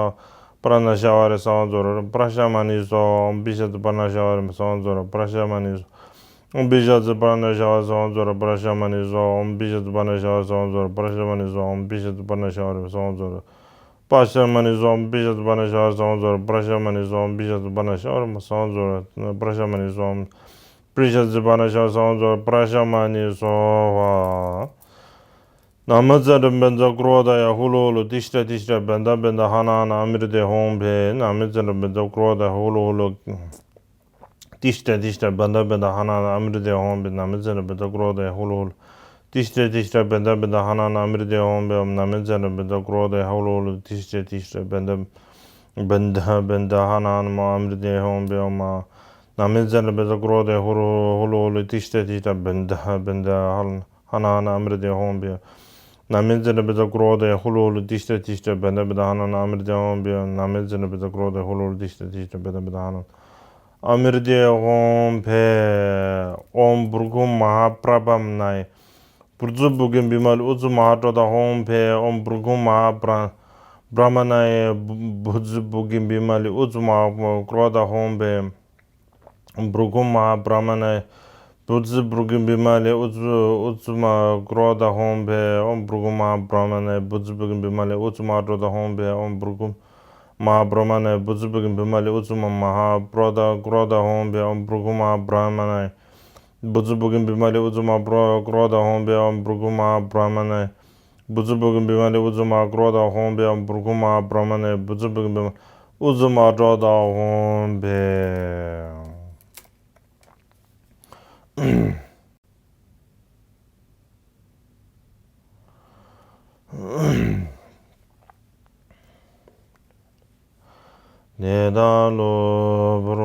པར་ཎ་ཤྭ་ཝ་རེ་ས་བ་ཛོ་ར་པྲ་ཤ་མ་ཎི་སྭཱ་ཧཱ། ཨོམ་པི་ཤ་ཙི་པར་ཎ་ཤྭ་ཝ་རེ་ས་བ་ཛོ་ར་པྲ་ཤ་མ་ཎི་སྭཱ་ཧཱ། ཨོམ་པི་ཤ་ཙི་པར་ཎ་ཤྭ་ཝ་རེ་ས་བ་ཛོ་ར་པྲ་ཤ་མ་ཎི་སྭཱ་ཧཱ། ཨོམ་པི་ཤ་ཙི་པར་ཎ་ཤྭ་ཝ་རེ་ས་བ་ཛོ་ར་པྲ་ཤ་མ་ཎི་སྭཱ་ཧཱ། ཨོམ་པི་ཤ་ཙི་པར་ཎ་ཤྭ་ཝ་རེ་ས་བ་ཛོ་ར་པྲ་ཤ་མ་ཎི་སྭཱ་ཧཱ། ཨོམ་པི་ཤ་ཙི་པར་ཎ་ཤྭ་ཝ་རེ་ས་བ་ཛོ་ར་པྲ་ཤ་མ་ཎི་སྭཱ་ཧཱ། ཨོམ་པི་ཤ་ཙི་པར་ཎ་ཤྭ་ཝ་རེ་ས་བ་ཛོ་ར་པྲ་ཤ་མ་ཎི་སྭཱ་ཧཱ། པྲི་ཤ་ཙི་པར་ཎ་ཤྭ་ཝ་རེ་ས་བ་ཛོ་ར་པྲ་ཤ་མ་ཎི་སྭཱ་ཧཱ། ན་མི་ཙཎྜ་བཛྲ་ཀྲོ་དྷ་ཡ་ཧུ་ལུ་ཧུ་ལུ་ཏིཥྛ་ཏིཥྛ་བནྡ་བནྡ་ཧ་ན་ཧ་ན་ཨ་མྲྀ་ཏེ་ཧཱུྃ་ཕཊ། ན་མི་ཙཎྜ་བཛྲ་ཀྲོ་དྷ་ཡ་ཧུ་ལུ་ཧུ་ལུ་ཏིཥྛ་ཏིཥྛ་བནྡ་བནྡ་ཧ་ན་ཧ་ན་ཨ་མྲྀ་ཏེ་ཧཱུྃ་ཕཊ། ན་མི་ཙཎྜ་བཛྲ་ཀྲོ་དྷ་ཡ་ཧུ་ལུ་ཧུ་ལུ་ཏིཥྛ་ཏིཥྛ་བནྡ་བནྡ་ཧ་ན་ཧ་ན་ཨ་མྲྀ་ཏེ་ཧཱུྃ་ཕཊ། ན་མི་ཙཎྜ་བཛྲ་ཀྲོ་དྷ་ཡ་ཧུ་ལུ་ཧུ་ལུ་ཏིཥྛ་ཏིཥྛ་བནྡ་བནྡ་ཧ་ན་ཧ་ན་ཨ་མྲྀ་ཏེ་ཧཱུྃ་ཕཊ། ན་མི་ཙཎྜ་བཛྲ་ཀྲོ་དྷ་ཡ་ཧུ་ལུ་ཧུ་ལུ་ཏིཥྛ་ཏིཥྛ་བནྡ་བནྡ་ཧ་ན་ཧ་ན་ཨ་མྲྀ་ཏེ་ཧཱུྃ་ཕཊ། ན་མི་ཙཎྜ་བཛྲ་ཀྲོ་དྷ་ཡ་ཧུ་ལུ་ཧུ་ལུ་ཏིཥྛ་ཏིཥྛ་བནྡ་བནྡ་ཧ་ན་ཧ་ན་ཨ་མྲྀ་ཏེ་ཧཱུྃ་ཕཊ། ན་མི་ཙཎྜ་བཛྲ་ཀྲོ་དྷ་ཡ་ཧུ་ལུ་ཧུ་ལུ་ཏིཥྛ་ཏིཥྛ་བནྡ་བནྡ་ཧ་ན་ཨ་མྲྀ་ཏེ་ཧཱུྃ་ཕཊ། ཨོཾ་བྷྲཱུྃ་མ་ཧཱ་པྲ་བྷ་མ་ཎཱ་ཡ། བྷུ་ཛུ་བྷུ་གི་བི་མ་ལི་ཨུ་ཛུ་མ་ཧཱ་ཀྲོ་དྷ་ཧཱུྃ་ཕཊ། ཨོཾ་བྷྲཱུྃ་མ་ཧཱ་པྲ་བྷ་མ་ཎཱ་ཡ། བྷུ་ཛུ་བྷུ་གི་བི་མ་ལི་ཨུ་ཛུ་མ་ཧཱ་ཀྲོ་དྷ་ཧཱུྃ་ཕཊ། བྷྲཱུྃ་མ་ཧཱ་པྲ་བྷ་མ་ཎཱ་ཡ། བཛྲ་བྷཱུ་ཏི་བི་མ་ལེ་ཨུ་ཙུ་ཨུ་ཙུ་མ་ཀྲོ་དྷ་ཧཱུྃ་ཕཊ། ཨོཾ་བྷྲུ་གུ་མ་ཧཱ་བྲཱ་མ་ཎཱ་ཡེ། བཛྲ་བྷཱུ་ཏི་བི་མ་ལེ་ཨུ་ཙུ་མ་ཀྲོ་དྷ་ཧཱུྃ་ཕཊ། ཨོཾ་བྷྲུ་གུ་མ་ཧཱ་བྲཱ་མ་ཎཱ་ཡེ། བཛྲ་བྷཱུ་ཏི་བི་མ་ལེ་ཨུ་ཙུ་མ་མ་ཧཱ་ཀྲོ་དྷ་ཀྲོ་དྷ་ཧཱུྃ་ཕཊ། ཨོཾ་བྷྲུ་གུ་མ་ཧཱ་བྲཱ་མ་ཎཱ་ཡེ། བཛྲ་བྷཱུ་ཏི་བི་མ་ལེ་ཨུ་ཙུ་མ་ཀྲོ་ཀྲོ་དྷ་ཧཱུྃ་ཕཊ། ཨོཾ་བྷྲུ་གུ་མ་ཧཱ་བྲཱ་མ་ཎཱ་ཡེ། བཛྲ་བྷཱུ་ཏི་བི་མ་ལེ་ཨུ་ཙུ་མ་ཀྲོ་དྷ་ཧཱུྃ་ཕཊ། ཨོཾ་བྷྲུ་གུ་མ་ཧཱ་བྲཱ་མ་ཎཱ་ཡེ། བཛྲ་བྷཱུ་ཏི་བི་མ་ལེ་ཨུ་ཙུ་མ་ཀྲོ་དྷ་ཧཱུྃ་ཕཊ། ནད་དང་གློ་བུར་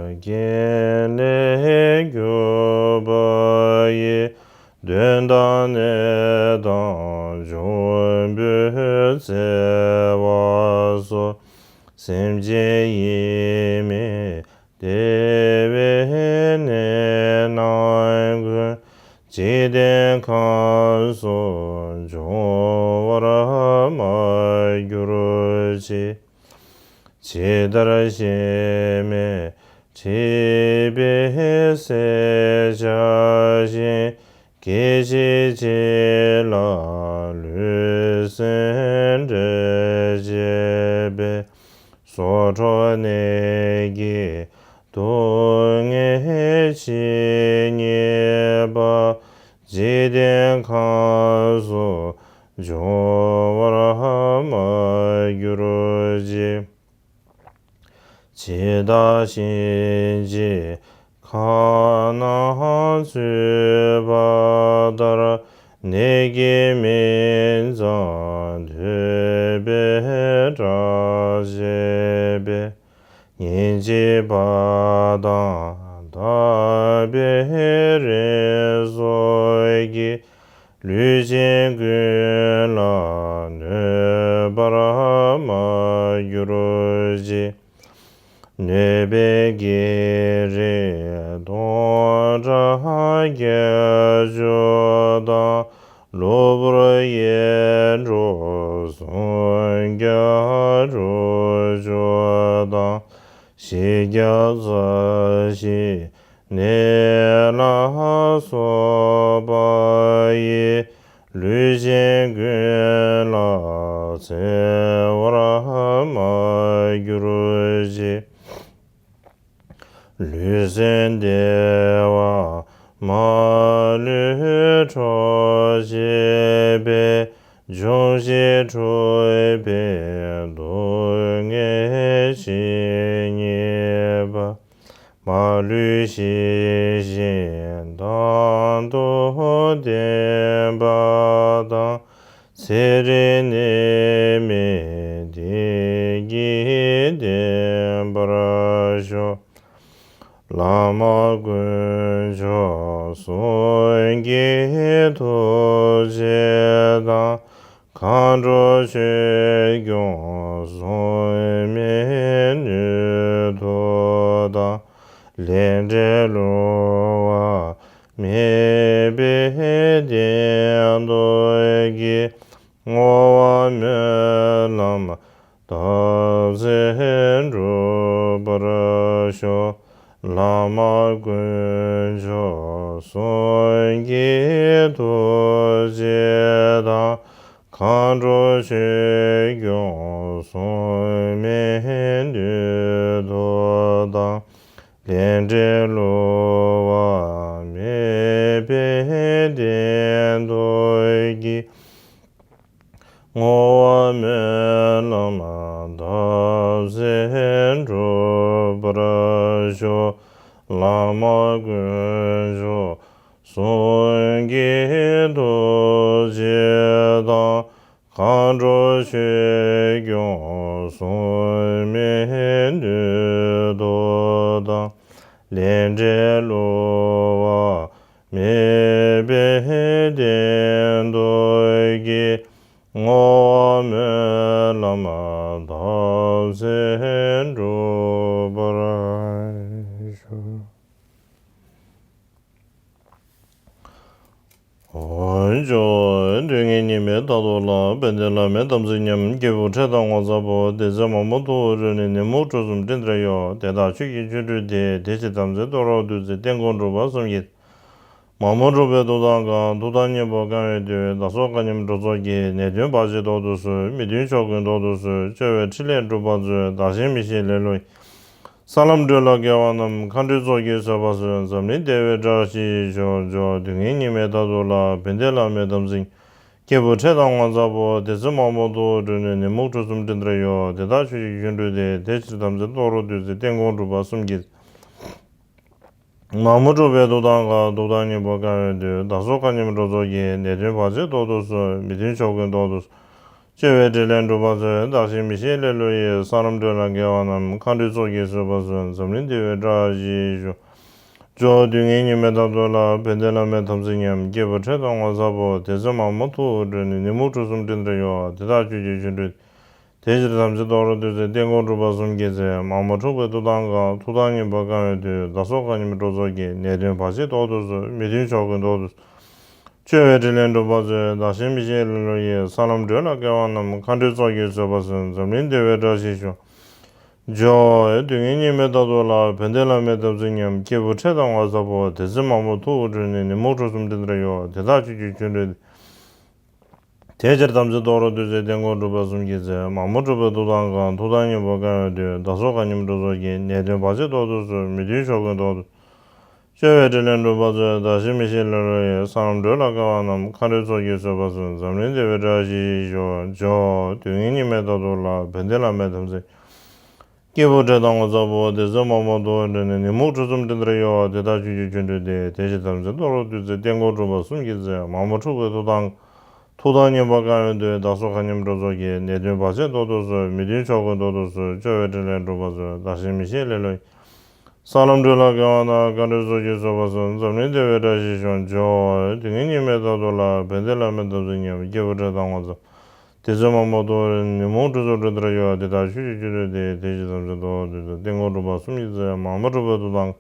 རྐྱེན་ལས་གྱུར་པ་ཡི། གདོན་དང་ནད་དང་འབྱུང་པོའི་འཚེ་བ་སོགས། སེམས་ཅན་ཡིད་མི་བདེ་བའི་ནད་རྣམས་ཀུན། འཇིག་རྟེན་ཁམས་སུ་འབྱུང་བར་མ་གྱུར་ཅིག། ཇི་ལྟར་གཤེད་མས་འཁྲིད་པའི་བསད་བྱ་བཞིན། སྐད་ཅིག་གཅིག་ལ་ལུས་སེམས་འབྲལ་བྱེད་པའི། སྲོག་འཕྲོག་ནད་ཀྱི་སྡུག་བསྔལ་ཇི་སྙེད་པ། འཇིག་རྟེན་ཁམས་སུ་འབྱུང་བར་མ་གྱུར་ཅིག། ཇི་ལྟར་གཤིན་རྗེའི་ཁ་ནང་ཚུད་པ་ལྟར། ནད་ཀྱི་མིང་ཙམ་ཐོས་པས་སྐྲག་བྱེད་པའི། ཉིན་གཅིག་པ་དང་ལྡབ་པའི་རེས་སོགས་ཀྱིས། ལུས་ཅན་ཀུན་ལ་གནོད་པར་མ་གྱུར་ཅིག། གནོད་པའི་བགེགས་རིགས་སྟོང་ཕྲག་བརྒྱད་ཅུ་དང་། གློ་བུར་གཡས་འགྲོ་སུམ་བརྒྱ་དྲུག་ཅུ་དང་། བཞི་བརྒྱ་རྩ་བཞིའི་ནད་ལ་སོགས་པ་ཡིས། ལུས་ཅན་ཀུན་ལ་འཚེ་བར་མ་གྱུར་ཅིག། ལུས་སེམས་བདེ་བ་མ་ལུས་འཕྲོག་བྱེད་པའི། འབྱུང་བཞི་འཁྲུགས་པའི་སྡུག་བསྔལ་ཇི་སྙེད་པ། མ་ལུས་ཞི་ཞིང་དྭངས་སུ་ལྡན་པ་དང་། ཚེ་རིང་ནད་མེད་བདེ་སྐྱིད་ལྡན་པར་ཤོག། བླ་མ་དཀོན་མཆོག་གསུམ་གྱི་ཐུགས་རྗེ་དང་། མཁའ་འགྲོ་ཆོས་སྐྱོང་སྲུང་མའི་ནུས་མཐུ་དང་། ལས་འབྲས་བསླུ་བ་མེད་པའི་བདེན་སྟོབས་ཀྱིས། བསྔོ་བ་སྨོན་ལམ་དམ་ཚིག་འགྲུབ་པར་ཤོག། བླ་མ་དཀོན་མཆོག་གསུམ་གྱི་ཐུགས་རྗེ་དང་། མཁའ་འགྲོ་ཆོས་སྐྱོང་སྲུང་མའི་ནུས་མཐུ་དང་། ལས་འབྲས་བསླུ་བ་མེད་པའི་བདེན་སྟོབས་ཀྱིས། བསྔོ་བ་སྨོན་ལམ་དམ་ཚིག་འགྲུབ་པར་ཤོག། བླ་མ་དཀོན་མཆོག་གསུམ་གྱི་ཐུགས་རྗེ་དང་། མཁའ་འགྲོ་ཆོས་སྐྱོང་སྲུང་མའི་ནུས་མཐུ་དང་། ལས་འབྲས་བསླུ་བ་མེད་པའི་བདེན་སྟོབས་ཀྱིས། བསྔོ་བ་སྨོན་ལམ་དམ་ཚིག་འགྲུབ་པར་ཤོག། འོ་ཅོག་དུས་ངན་ཉི་མའི་མཐའ་ཐོག་ལ། དཔལ་ལྡན་བླ་མའི་དམ་ཚིག་ཉམས། སྐྱེས་བུ་ཁྲེལ་དང་ངོ་ཚ་པོ། དེ་ཚེ་མ་མོ་ཐུ་བོ་རོལ་ནས། ནད་མུག་ཁྲོ་གསུམ་སྤྲིན་ལྟར་གཡོ། དེ་དག་ཆོས་ཀྱི་ཆོ་འཕྲུལ་ཏེ། དེ་ཕྱིར་དམ་ཚིག་གཏོར་རོགས་གདུག་རྩི་སྟེང་སྐོང་སྒྲུབ་པ་གསུམ་གྱིས། མ་མོ་གྲུ་པའི་ཐུགས་དམ་བསྐང་། ཐུགས་དམ་གཉན་པོ་བསྐང་བའི་མཐུས། བདག་སོགས་མཁའ་མཉམ་འགྲོ་ཚོགས་ཀྱི། ནད་གདོན་བར་ཆད་ཟློག་ཏུ་གསོལ། མི་མཐུན་ཕྱོགས་ཀུན་ཟློག་ཏུ་གསོལ། བཅོལ་བའི་ཕྲིན་ལས་འགྲུབ་པར་མཛོད། བདག་གཞན་མི་ཤེས་ལེ་ལོ་ཡི། ས་ལམ་བགྲོད་ལ་སྐྱེ་བ་རྣམས། མཁའ་འགྲོའི་ཚོགས་ཀྱིས་གསོལ་བ་གསོལ། འཛམ་གླིང་བདེ་བའི་བཀྲ་ཤིས་ཤོག། འཇོ་སྡུག་བསྔལ་གཉིས་མེད་རྟག་ཏུ་བརླག། བན་དེ་བླ་མའི་དམ་ཚིག་སྐྱེས་བུ་ཁྲེལ་དང་ངོ་ཚ་པོ། དེ་ཚེ་མ་མོ་ཐུགས་སྒྲོལ་ནས། ནད་མུག་གྲུ་གསུམ་སྤྲིན་ལྟར་གཡོ། དེ་དག་ཆོས་ཀྱི་ཆོ་འཕྲུལ་ཏེ། དེ་ཕྱིར་དམ་ཚིག་རྡོ་རུ་བཏོད་ཅིང་། རྟེན་དགོངས་གྲུབ་པ་གསུམ་གྱི། མ་མོ་གྲུ་པའི་ཐུགས་དམ་བསྐང་། ཐུགས་དམ་གཉན་པོ་བསྐང་བའི་མཐུས། བདག་སོགས་མཁའ་མཉམ་འགྲོ་ཚོགས་ཀྱི། ནད་གདོན་བར་ཆད་ཟློག་ཏུ་གསོལ། མི་མཐུན་ཕྱོགས་ཀུན་ཟློག་ཏུ་གསོལ། བཅོལ་བའི་ཕྲིན་ལས་འགྲུབ་པར་མཛོད། བདག་གཞན་མི་ཤེས་ལེ་ལོ་ཡི། ས་ལམ་བགྲོད་ལ་སྐྱེ་བ་རྣམས། མཁའ་འགྲོའི་ཚོགས་ཀྱིས་གསོལ་བ་གསོལ། འཛམ་གླིང་བདེ་བའི་བཀྲ་ཤིས་ཤོག། འཇོ་སྡུག་བསྔལ་གཉིས་མེད་རྟག་ཏུ་བརླག། བན་དེ་བླ་མའི་དམ་ཚིག་ཉམས། སྐྱེས་བུ་ཁྲེལ་དང་ངོ་ཚ་པོ། དེ་ཚེ་མ་མོ་ཐུགས་སྒྲོལ་ནས། ནད་མུག་གྲུ་གསུམ་སྤྲིན་ལྟར་གཡོ། དེ་དག་ཆོས་ཀྱི་ཆོ་འཕྲུལ། དེ་ཕྱིར་དམ་ཚིག་རྡོ་རུ་བཏོད་ཅིང་། རྟེན་དགོངས་གྲུབ་པ་གསུམ་གྱི་ཚེ། མ་མོ་གྲུ་པའི་ཐུགས་དམ་བསྐང་། ཐུགས་དམ་གཉན་པོ་བསྐང་བའི་མཐུས། བདག་སོགས་མཁའ་མཉམ་འགྲོ་ཚོགས་ཀྱི། ནད་གདོན་བར་ཆད་ཟློག་ཏུ་གསོལ། མི་མཐུན་ཕྱོགས་ཀུན་ཟློག་ཏུ་གསོལ། བཅོལ་བའི་ཕྲིན་ལས་འགྲུབ་པར་མཛོད། བདག་གཞན་མི་ཤེས་ལེ་ལོ་ཡི། ས་ལམ་བགྲོད་ལ་སྐྱེ་བ་རྣམས། མཁའ་འགྲོའི་ཚོགས་ཀྱིས་གསོལ་བ་གསོལ། འཛམ་གླིང་བདེ་བའི་བཀྲ་ཤིས་ཤོག། འཇོ་སྡུག་བསྔལ་གཉིས་མེད་རྟག་ཏུ་བརླག། བན་དེ་བླ་མའི་དམ་ཚིག་ཉམས། སྐྱེས་བུ་ཁྲེལ་དང་ངོ་ཚ་པོ། དེ་ཚེ་མ་མོ་ཐུགས་སྒྲོལ་ནས། ནད་མུག་གྲུ་གསུམ་སྤྲིན་ལྟར་གཡོ། དེ་དག་ཆོས་ཀྱི་ཆོ་འཕྲུལ། དེ་ཕྱིར་དམ་ཚིག་རྡོ་རུ་བཏོད་ཅིང་། རྟེན་དགོངས་གྲུབ་པ་གསུམ་གྱི་ཚེ། མ་མོ་གྲུ་པའི་ཐུགས་དམ་བསྐང་། ཐུགས་དམ་གཉན་པོ་བསྐང་བའི་མཐུས། བདག་སོགས་མཁའ་མཉམ་འགྲོ་ཚོགས་ཀྱི། ནད་གདོན་བར་ཆད་ཟློག་ཏུ་གསོལ། མི་མཐུན་ཕྱོགས་ཀུན་ཟློག་ཏུ་གསོལ། བཅོལ་བའི་ཕྲིན་ལས་འགྲུབ་པར་མཛོད། བདག་གཞན་མི་ཤེས་ལེ་ལོ་ཡི། ས་ལམ་བགྲོད་ལ་སྐྱེ་བ་རྣམས། མཁའ་འགྲོའི་ཚོགས་ཀྱིས་གསོལ་བ་གསོལ། འཛམ་གླིང་བདེ་བའི་བཀྲ་ཤིས་ཤོག། འཇོ་སྡུག་བསྔལ་གཉིས་མེད་རྟག་ཏུ་བརླག། བན་དེ་བླ་མའི་དམ་ཚིག་སྐྱེས་བུ་ཁྲེལ་དང་ངོ་ཚ་པོ། དེ་ཚེ་མ་མོ་ཐུགས་སྒྲོལ་ནས། ནད་མུག་གྲུ་གསུམ་སྤྲིན་ལྟར་གཡོ། དེ་དག་ཆོས་ཀྱི་ཆོ་འཕྲུལ་ཏེ། དེ་ཕྱིར་དམ་ཚིག་རྡོ་རུ་བཏོད་ཅིང་། རྟེན་དགོངས་གྲུབ་པ་གསུམ་གྱི་ཚེ། མ་མོ་གྲུ་པའི་ཐུགས་དམ་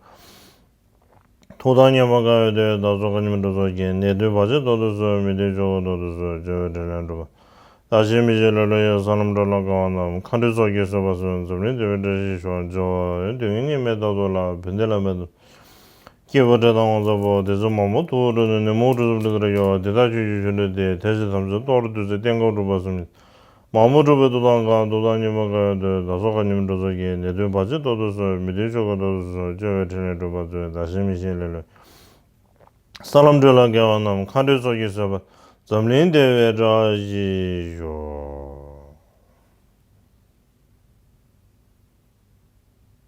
ཐུགས་དམ་གཉན་པོ་བསྐང་བའི་མཐུས། བདག་སོགས་མཁའ་མཉམ་འགྲོ་ཚོགས་ཀྱི། ནད་གདོན་བར་ཆད་ཟློག་ཏུ་གསོལ། མི་མཐུན་ཕྱོགས་ཀུན་ཟློག་ཏུ་གསོལ། བཅོལ་བའི་ཕྲིན་ལས་འགྲུབ་པར་མཛོད། བདག་གཞན་མི་ཤེས་ལེ་ལོ་ཡི། ས་ལམ་བགྲོད་ལ་སྐྱེ་བ་རྣམས། མཁའ་འགྲོའི་ཚོགས་ཀྱིས་གསོལ་བ་གསོལ། འཛམ་གླིང་བདེ་བའི་བཀྲ་ཤིས་ཤོག། འཇོ་སྡུག་བསྔལ་གཉིས་མེད་རྟག་ཏུ་བརླག། བན་དེ་བླ་མའི་དམ་ཚིག་ཉམས། སྐྱེས་བུ་ཁྲེལ་དང་ངོ་ཚ། དེ་ཚེ་མ་མོ་ཐུགས་སྒྲོལ་ནས། ནད་མུག་གྲུ་གསུམ་སྤྲིན་ལྟར་གཡོ། དེ་དག་ཆོས་ཀྱི་ཆོ་འཕྲུལ་ཏེ། དེ་ཕྱིར་དམ་ཚིག་རྡོ་རུ་བཏོད་ཅིང་། རྟེན་དགོངས་གྲུབ་པ་གསུམ་གྱི་ཚེ། མ་མོ་གྲུ་པའི་ཐུགས་དམ་ཐུགས་དམ་གཉན་པོ་བསྐང་བའི་མཐུས། བདག་སོགས་མཁའ་མཉམ་འགྲོ་ཚོགས་ཀྱི། ནད་གདོན་བར་ཆད་ཟློག་ཏུ་གསོལ། མི་མཐུན་ཕྱོགས་ཀུན་ཟློག་ཏུ་གསོལ། བཅོལ་བའི་ཕྲིན་ལས་འགྲུབ་པ། བདག་གཞན་མི་ཤེས་ལེ་ལོ་ཡི། ས་ལམ་བགྲོད་ལ་སྐྱེ་བ་རྣམས། མཁའ་འགྲོའི་ཚོགས་ཀྱིས་གསོལ་བ་གསོལ། འཛམ་གླིང་བདེ་བའི་བཀྲ་ཤིས་ཤོག། འཇོ་སྡུག་བསྔལ་གཉིས་མེད་རྟག་ཏུ་བརླག། བན་དེ་བླ་མའི་དམ་སྐྱེས་བུ་ཁྲེལ་དང་ངོ་ཚ་པོ། དེ་ཚེ་མ་མོ་ཐུགས་སྒྲོལ་ནས། ནད་མུག་གྲུ་གསུམ་སྤྲིན་ལྟར་གཡོ། དེ་དག་ཆོས་ཀྱི་ཆོ་འཕྲུལ་ཏེ། དེ་ཕྱིར་དམ་ཚིག་རྡོ་རུ་བཏོད་ཅིང་། རྟེན་དགོངས་གྲུབ་པ་གསུམ།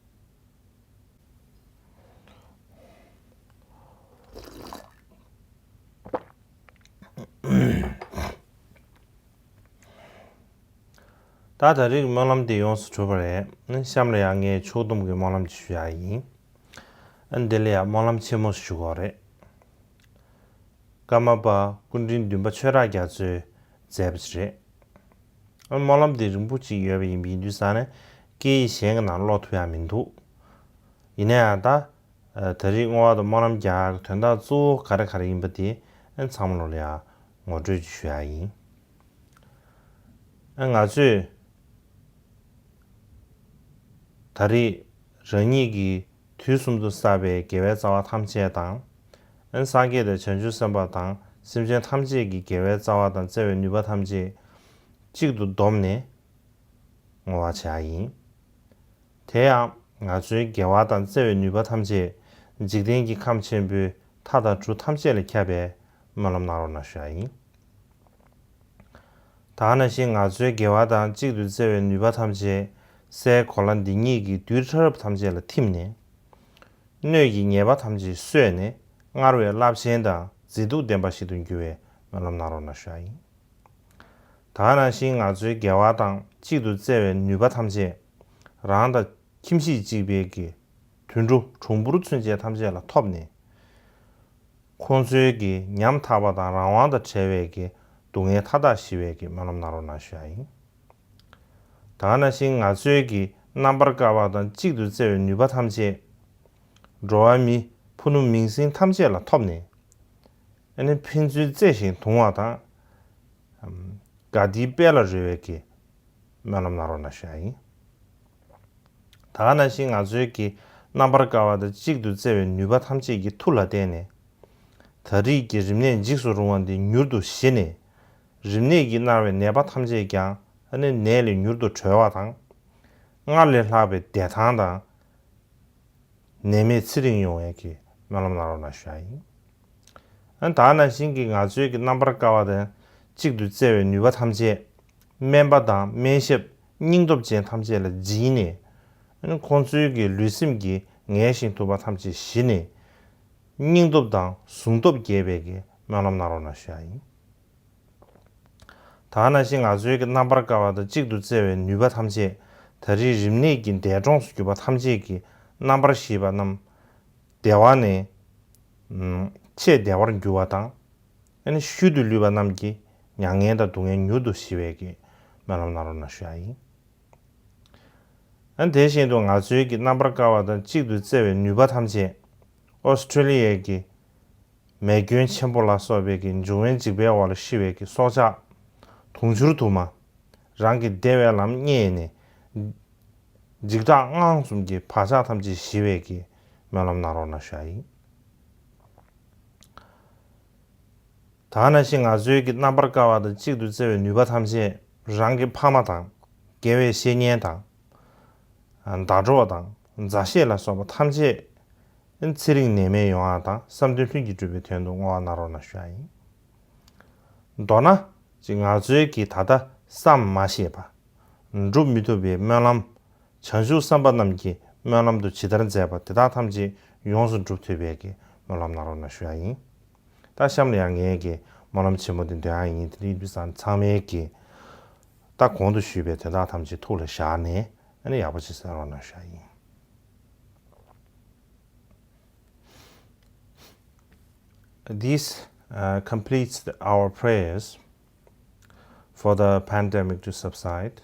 མ་མོ་གྲུ་པའི་ཐུགས་དམ་བསྐང་། ཐུགས་དམ་གཉན་པོ་བསྐང་བའི་མཐུས། བདག་སོགས་མཁའ་མཉམ་འགྲོ་ཚོགས་ཀྱི། ནད་གདོན་བར་ཆད་ཟློག་ཏུ་གསོལ། མི་མཐུན་ཕྱོགས་ཀུན་ཟློག་ཏུ་གསོལ། བཅོལ་བའི་ཕྲིན་ལས་འགྲུབ་པར་མཛོད། བདག་གཞན་མི་ཤེས་ལེ་ལོ། ས་ལམ་བགྲོད་ལ་སྐྱེ་བ་རྣམས། མཁའ་འགྲོའི་ཚོགས་ཀྱིས་གསོལ་བ། འཛམ་གླིང་བདེ་བའི་བཀྲ་ཤིས་ཤོག། ད་ད་རེས་ཀྱི་སྨོན་ལམ་དེ་ཡོངས་སུ་གྲུབ་པ་རེད། གཤམ་ལ་ཡང་ངས་ཕྱོགས་བསྡོམས་ཀྱི་སྨོན་ལམ་ཅིག་ཞུ་ཡག་ཡིན། ཨ་འདི་ལ་ཡང་སྨོན་ལམ་ཆེན་མོ་ཞིག་ཞུ་དགོས་རེད། ཀརྨ་པ་སྐུ་ཕྲེང་བདུན་པ་ཆོས་གྲགས་རྒྱ་མཚོས་མཛད་པ་ཞིག་རེད། ཨ་སྨོན་ལམ་དེ་རིང་པོ་ཅིག་ཡོད་པ་ཡིན་པ་ཡིན་དུས་ཙང་ནས་སྐད་ཡིག་གཞན་གྱི་ནང་ཀློག་ཐུབ་ཡག་མི་འདུག་ཡིན་ན་ཡང་ད། ད་རེས་བསྔོ་བ་དང་སྨོན་ལམ་རྒྱག་ཡག་གི་དོན་དག་གཙོ་བོ་ག་རེ་ག་རེ་ཡིན་པ་དེ་ཨ་ཚང་མ་ལོ་ལ་ཡང་ངོ་སྤྲོད་ཅིག་ཞུ་ཡག་ཡིན། ཨ་ང་ཚོས་ད་རེས་རང་ཉིད་ཀྱིས་དུས་གསུམ་དུ་བསགས་པའི་དགེ་བའི་རྩ་བ་ཐམས་ཅད་དང་། ཨ་སངས་རྒྱས་དང་བྱང་ཆུབ་སེམས་དཔའ་དང་སེམས་ཅན་ཐམས་ཅད་ཀྱི་དགེ་བའི་རྩ་བ་དང་བརྩེ་བའི་ནུས་པ་ཐམས་ཅད་གཅིག་ཏུ་བསྡོམས་ནས་བསྔོ་བ་བྱེད་ཡག་ཡིན། དེ་ཡང་ང་ཚོའི་དགེ་བ་དང་བརྩེ་བའི་ནུས་པ་ཐམས་ཅད་འཇིག་རྟེན་གྱི་ཁམས་ཆེན་པོའི་མཐའ་དང་གྲུ་ཐམས་ཅད་ལ་ཁྱབ་པའི་སྨོན་ལམ་གནང་རོགས་གནང་ཞུ་ཡག་ཡིན། ད་ག་ནང་བཞིན་ང་ཚོའི་དགེ་བ་དང་གཅིག་ཏུ་བརྩེ་བའི་ནུས་པ་ཐམས་ཅད་སའི་གོ་ལ་འདི་ཉིད་ཀྱི་རྡུལ་ཕྲ་རབ་ཐམས་ཅད་ལ་ཐིམ་ནས། སྣོད་ཀྱི་ཉེས་པ་ཐམས་ཅད་གསོས་ནས་སྔར་བས་རླབས་ཆེན་དང་མཛེས་སྡུག་ལྡན་པ་ཞིག་ཏུ་འགྱུར་བའི་སྨོན་ལམ་གནང་རོགས་གནང་ཞུ་ཡག་ཡིན། ད་ག་ནང་བཞིན་ང་ཚོའི་དགེ་བ་དང་གཅིག་ཏུ་བརྩེ་བའི་ནུས་པ་ཐམས་ཅད་རང་དང་ཁྱིམ་གཞིས་གཅིག་པའི་གི་དུད་འགྲོ་གྲུང་པོར་ཚུན་ཆད་ཐམས་ཅད་ལ་ཐོབ་ནས། ཁོང་ཚོའི་གི་ཉམ་ཐག་པ་དང་རང་དབང་དང་བྲལ་བའི་གི་སྡུག་བསྔལ་མཐའ་དག་ཞི་བའི་གི་སྨོན་ལམ་གནང་རོགས་གནང་ཞུ་ཡག་ཡིན། ད་ག་ནང་བཞིན་ང་ཚོའི་གི་རྣམ་པར་དཀར་བ་དང་གཅིག་ཏུ་བརྩེ་བའི་ནུས་པ་ཐམས་ཅད་འགྲོ་བ་མི་ཕུ་ནུ་མིང་སྲིང་ཐམས་ཅད་ལ་ཐོབ་ནས། ཨ་ནི་ཕན་ཚུན་བརྩེ་ཞིང་དུང་བ་དང་། དགའ་བདེའི་དཔལ་ལ་རོལ་བའི་གི་སྨོན་ལམ་གནང་རོགས་གནང་ཞུ་ཡག་ཡིན། ད་ག་ནང་བཞིན་ང་ཚོའི་གི་རྣམ་པར་དཀར་བ་དང་གཅིག་ཏུ་བརྩེ་བའི་ནུས་པ་ཐམས་ཅད་ཀྱི་མཐུ་ལ་བརྟེན་ནས། ད་རེས་ཀྱི་རིམས་ནད་འཇིགས་སུ་རུང་བ་འདི་མྱུར་དུ་ཞི་ནས། རིམས་ནད་ཀྱིས་མནར་བའི་ནད་པ་ཐམས་ཅད་ཀྱང་ཨ་ནི་ནད་ལས་མྱུར་དུ་གྲོལ་བ་དང་། སྔར་ལས་ལྷག་པའི་བདེ་ཐང་དང་། ནད་མེད་ཚེ་རིང་ཡོང་བའི་གི་སྨོན་ལམ་གནང་རོགས་གནང་ཞུ་ཡ་ཡིན། ཨ་ནི་ད་ནང་བཞིན་གྱི་ང་ཚོའི་གི་རྣམ་པར་དཀར་བ་དང་གཅིག་ཏུ་བརྩེ་བའི་ནུས་པ་ཐམས་ཅད། སྨན་པ་དང་སྨན་ཞབས་སྙིང་སྟོབས་ཅན་ཐམས་ཅད་ལ་སྦྱིན་ནས། ཨ་ནི་ཁོང་ཚོའི་གི་ལུས་སེམས་ཀྱི་ངལ་ཞིང་དུབ་པ་ཐམས་ཅད་ཞི་ནས། སྙིང་སྟོབས་དང་གཟུངས་སྟོབས་རྒྱས་པའི་གི་སྨོན་ལམ་གནང་རོགས་གནང་ཞུ་ཡ་ཡིན། ད་ནང་བཞིན་ང་ཚོའི་གི་རྣམ་པར་དཀར་བ་དང་གཅིག་ཏུ་བརྩེ་བའི་ནུས་པ་ཐམས་ཅད། ད་རེས་རིམས་ནད་ཀྱི་འདས་གྲོངས་སུ་གྱུར་པ་ཐམས་ཅད་ཀྱི་རྣམ་པར་ཤེས་པ་རྣམས་བདེ་བ་ནས་ཨམ་ཆེས་བདེ་བར་འགྱུར་བ་དང་། ཨ་ནི་ཤུལ་དུ་ལུས་པ་རྣམས་ཀྱི་མྱ་ངན་དང་སྡུག་བསྔལ་མྱུར་དུ་ཞི་བའི་གི་སྨོན་ལམ་གནང་རོགས་གནང་ཞུ་ཡ་ཡིན། ཨ་ནི་དེ་བཞིན་དུ་ང་ཚོའི་གི་རྣམ་པར་དཀར་བ་དང་གཅིག་ཏུ་བརྩེ་བའི་ནུས་པ་ཐམས་ཅད། ཨོ་སི་ཁྲེ་ལི་ཡའི་གི་མེ་སྐྱོན་ཆེན་པོ་ལ་སོགས་པའི་གི་འབྱུང་བའི་འཇིགས་པའི་འོག་ལ་ཤི་བའི་གི་སྲོག་ཆགས་དུང་ཕྱུར་དུ་མ། རང་གི་བདེ་བའི་ལམ་རྙེད་ནས། འཇིགས་སྐྲག་དངངས་གསུམ་གྱི་བག་ཆགས་ཐམས་ཅད་ཞི་བའི་གི་སྨོན་ལམ་གནང་རོགས་གནང་ཞུ་ཡ་ཡིན། ད་ནང་བཞིན་ང་ཚོའི་གི་རྣམ་པར་དཀར་བ་དང་གཅིག་ཏུ་བརྩེ་བའི་ནུས་པ་ཐམས་ཅད་རང་གི་ཕ་མ་དང་། དགེ་བའི་བཤེས་གཉེན་དང་། ཟླ་གྲོགས་དང་མཛའ་བཤེས་ལ་སོགས་པ་ཐམས་ཅད་ཚེ་རིང་ནད་མེད་ཡོང་བ་དང་བསམ་དོན་ལྷུན་གྱིས་གྲུབ་པའི་དོན་དུ་བསྔོ་བ་གནང་རོགས་གནང་ཞུ་ཡ་ཡིན། མདོར་ན། ཅིག་ང་ཚོའི་གི་ད་ལྟ་བསམ་མ་ཤེས་པ། འགྲུབ་མི་ཐུབ་པའི་སྨོན་ལམ། བྱང་ཆུབ་སེམས་དཔའ་རྣམས་ཀྱི་སྨོན་ལམ་དུ་ཇི་ལྟར་མཛད་པ་དེ་དག་ཐམས་ཅད་ཡོངས་སུ་འགྲུབ་ཐུབ་པའི་གི་སྨོན་ལམ་གནང་རོགས་གནང་ཞུ་ཡ་ཡིན། ད་གཤམ་ལ་ཡང་ངས་གི་སྨོན་ལམ་ཆེན་མོ་འདི་འདོན་ཡ་ཡིན། དེ་ཡིན་དུས་ཙང་ཚང་མས་གི་ད་གོང་དུ་ཞུས་པའི་དེ་དག་ཐམས་ཅད་ཐུགས་ལ་བཞག་ནས་ཨ་ནི་ཡག་པོ་ཅིག་གསན་རོགས་གནང་ཞུ་ཡ་ཡིན། This uh, completes the- our prayers for the pandemic to subside.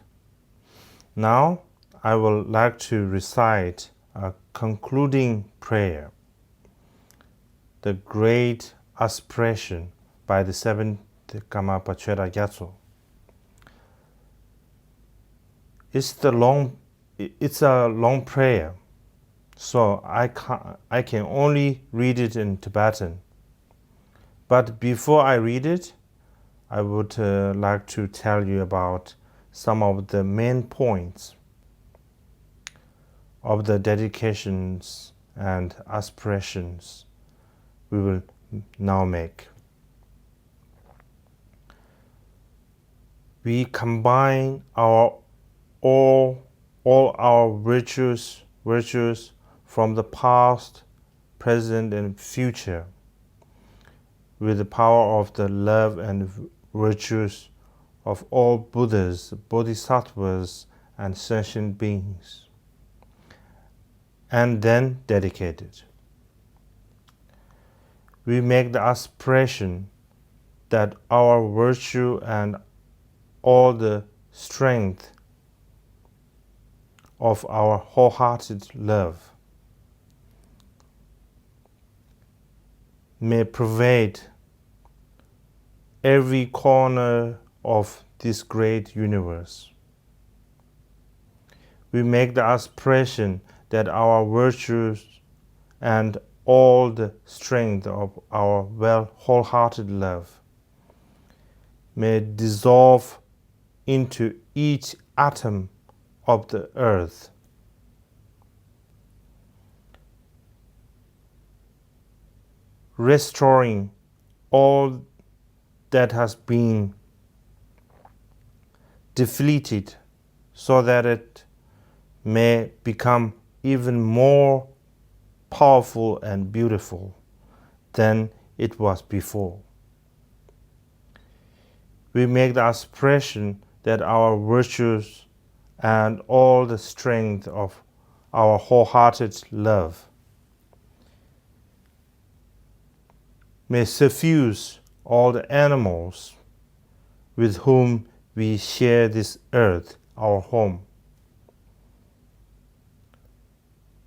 Now, I would like to recite a concluding prayer, the Great Aspiration by the Seventh Karmapa Chöra Gyatso. It's the long, it's a long prayer, so I can I can only read it in Tibetan. But before I read it, I would uh, like to tell you about some of the main points of the dedications and aspirations we will now make. We combine our all all our virtues virtues from the past, present, and future with the power of the love and virtues of all Buddhas, Bodhisattvas, and sentient beings, and then dedicate it. We make the aspiration that our virtue and all the strength of our wholehearted love may pervade every corner of this great universe. We make the aspiration that our virtues and all the strength of our well wholehearted love may dissolve into each atom of the earth, restoring all that has been depleted so that it may become even more powerful and beautiful than it was before. We make the aspiration that our virtues and all the strength of our wholehearted love may suffuse all the animals with whom we share this earth, our home,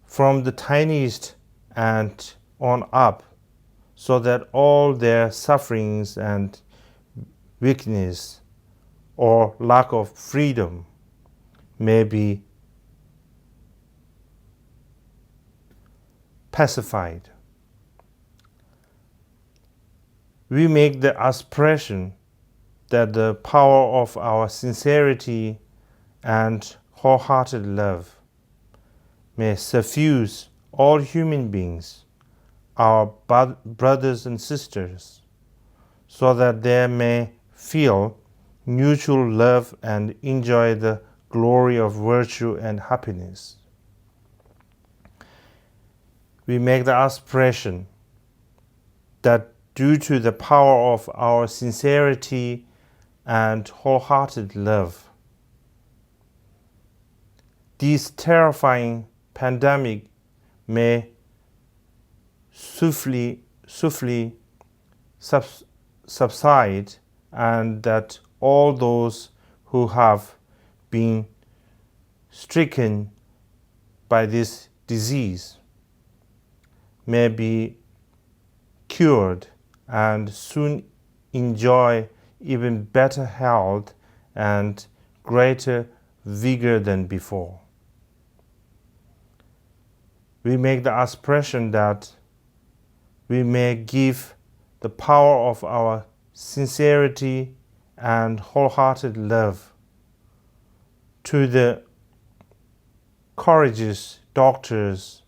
from the tiniest ant on up, so that all their sufferings and weakness or lack of freedom may be pacified. We make the aspiration that the power of our sincerity and wholehearted love may suffuse all human beings, our brothers and sisters, so that they may feel mutual love and enjoy the glory of virtue and happiness. We make the aspiration that due to the power of our sincerity and wholehearted love, this terrifying pandemic may swiftly, swiftly subs- subside, and that all those who have been stricken by this disease may be cured and soon enjoy even better health and greater vigor than before. We make the aspiration that we may give the power of our sincerity and wholehearted love to the courageous doctors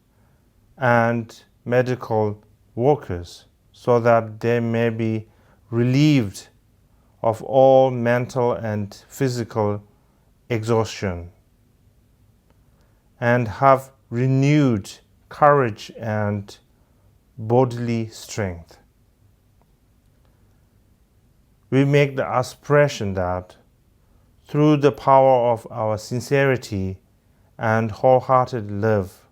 and medical workers so that they may be relieved of all mental and physical exhaustion and have renewed courage and bodily strength. We make the aspiration that through the power of our sincerity and wholehearted love,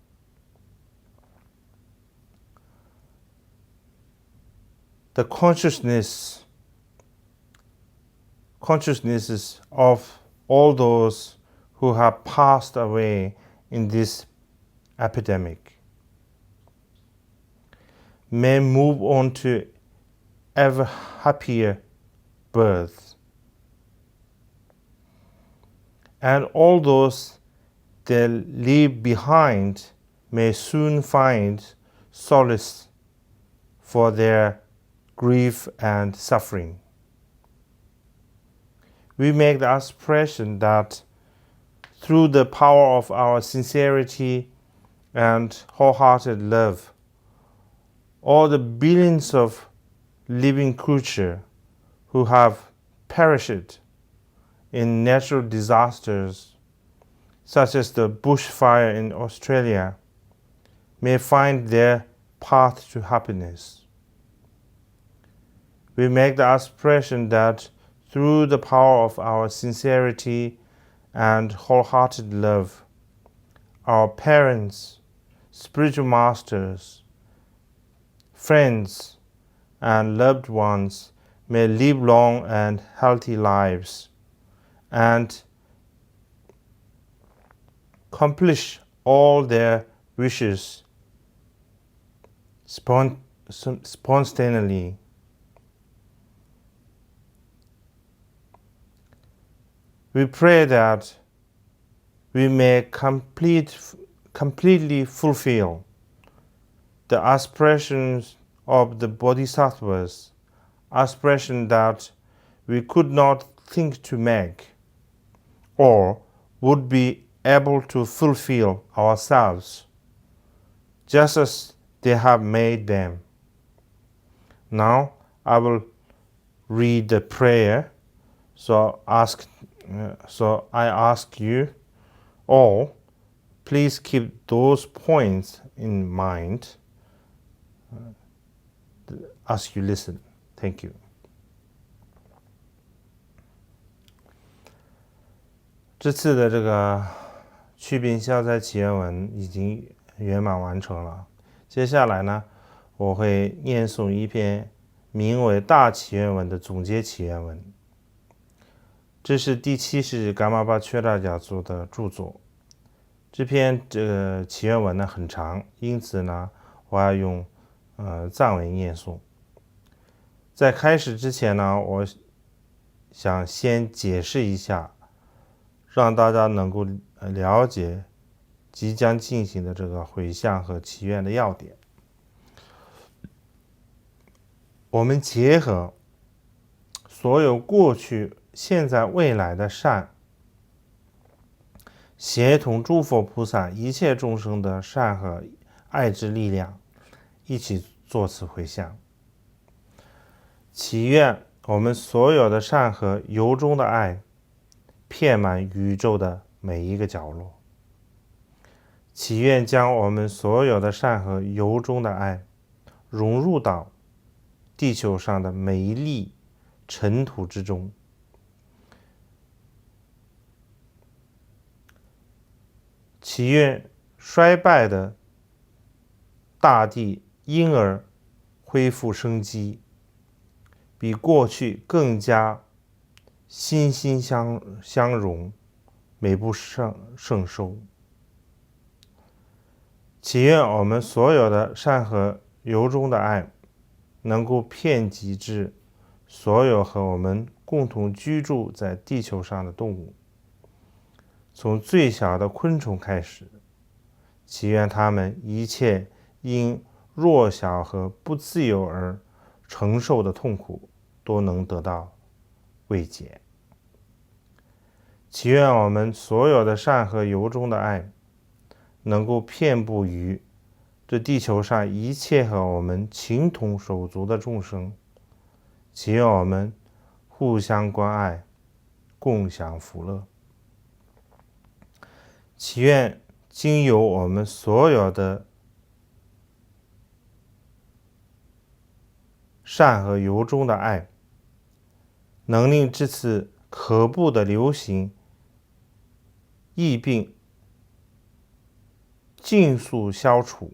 the consciousness consciousnesses of all those who have passed away in this epidemic may move on to ever happier births. And all those they leave behind may soon find solace for their grief and suffering. We make the aspiration that through the power of our sincerity and wholehearted love, all the billions of living creatures who have perished in natural disasters, such as the bushfire in Australia, may find their path to happiness. We make the aspiration that through the power of our sincerity and wholehearted love, our parents, spiritual masters, friends, and loved ones may live long and healthy lives and accomplish all their wishes spon- spontaneously. We pray that we may complete, completely fulfill the aspirations of the Bodhisattvas, aspiration that we could not think to make or would be able to fulfill ourselves, just as they have made them. Now I will read the prayer. So ask, uh, so I ask you all, please keep those points in mind, uh, as you listen. Thank you. 这次的这个祛病消灾祈愿文已经圆满完成了。接下来呢，我会念诵一篇名为《大祈愿文》的总结祈愿文。这是第七世噶玛巴却达雅族的著作。这篇这个祈愿文呢很长，因此呢，我要用呃藏文念诵。在开始之前呢，我想先解释一下，让大家能够呃了解即将进行的这个回向和祈愿的要点。我们结合所有过去、现在、未来的善，协同诸佛菩萨、一切众生的善和爱之力量，一起作此回向。祈愿我们所有的善和由衷的爱，遍满宇宙的每一个角落。祈愿将我们所有的善和由衷的爱，融入到地球上的每一粒尘土之中。祈愿衰败的大地因而恢复生机，比过去更加欣欣相相融，美不胜胜收。祈愿我们所有的善和由衷的爱，能够遍及至所有和我们共同居住在地球上的动物，从最小的昆虫开始，祈愿他们一切因弱小和不自由而承受的痛苦都能得到慰藉。祈愿我们所有的善和由衷的爱，能够遍布于这地球上一切和我们情同手足的众生。祈愿我们互相关爱，共享福乐。祈愿经由我们所有的善和由衷的爱，能令这次可怖的流行疫病尽速消除。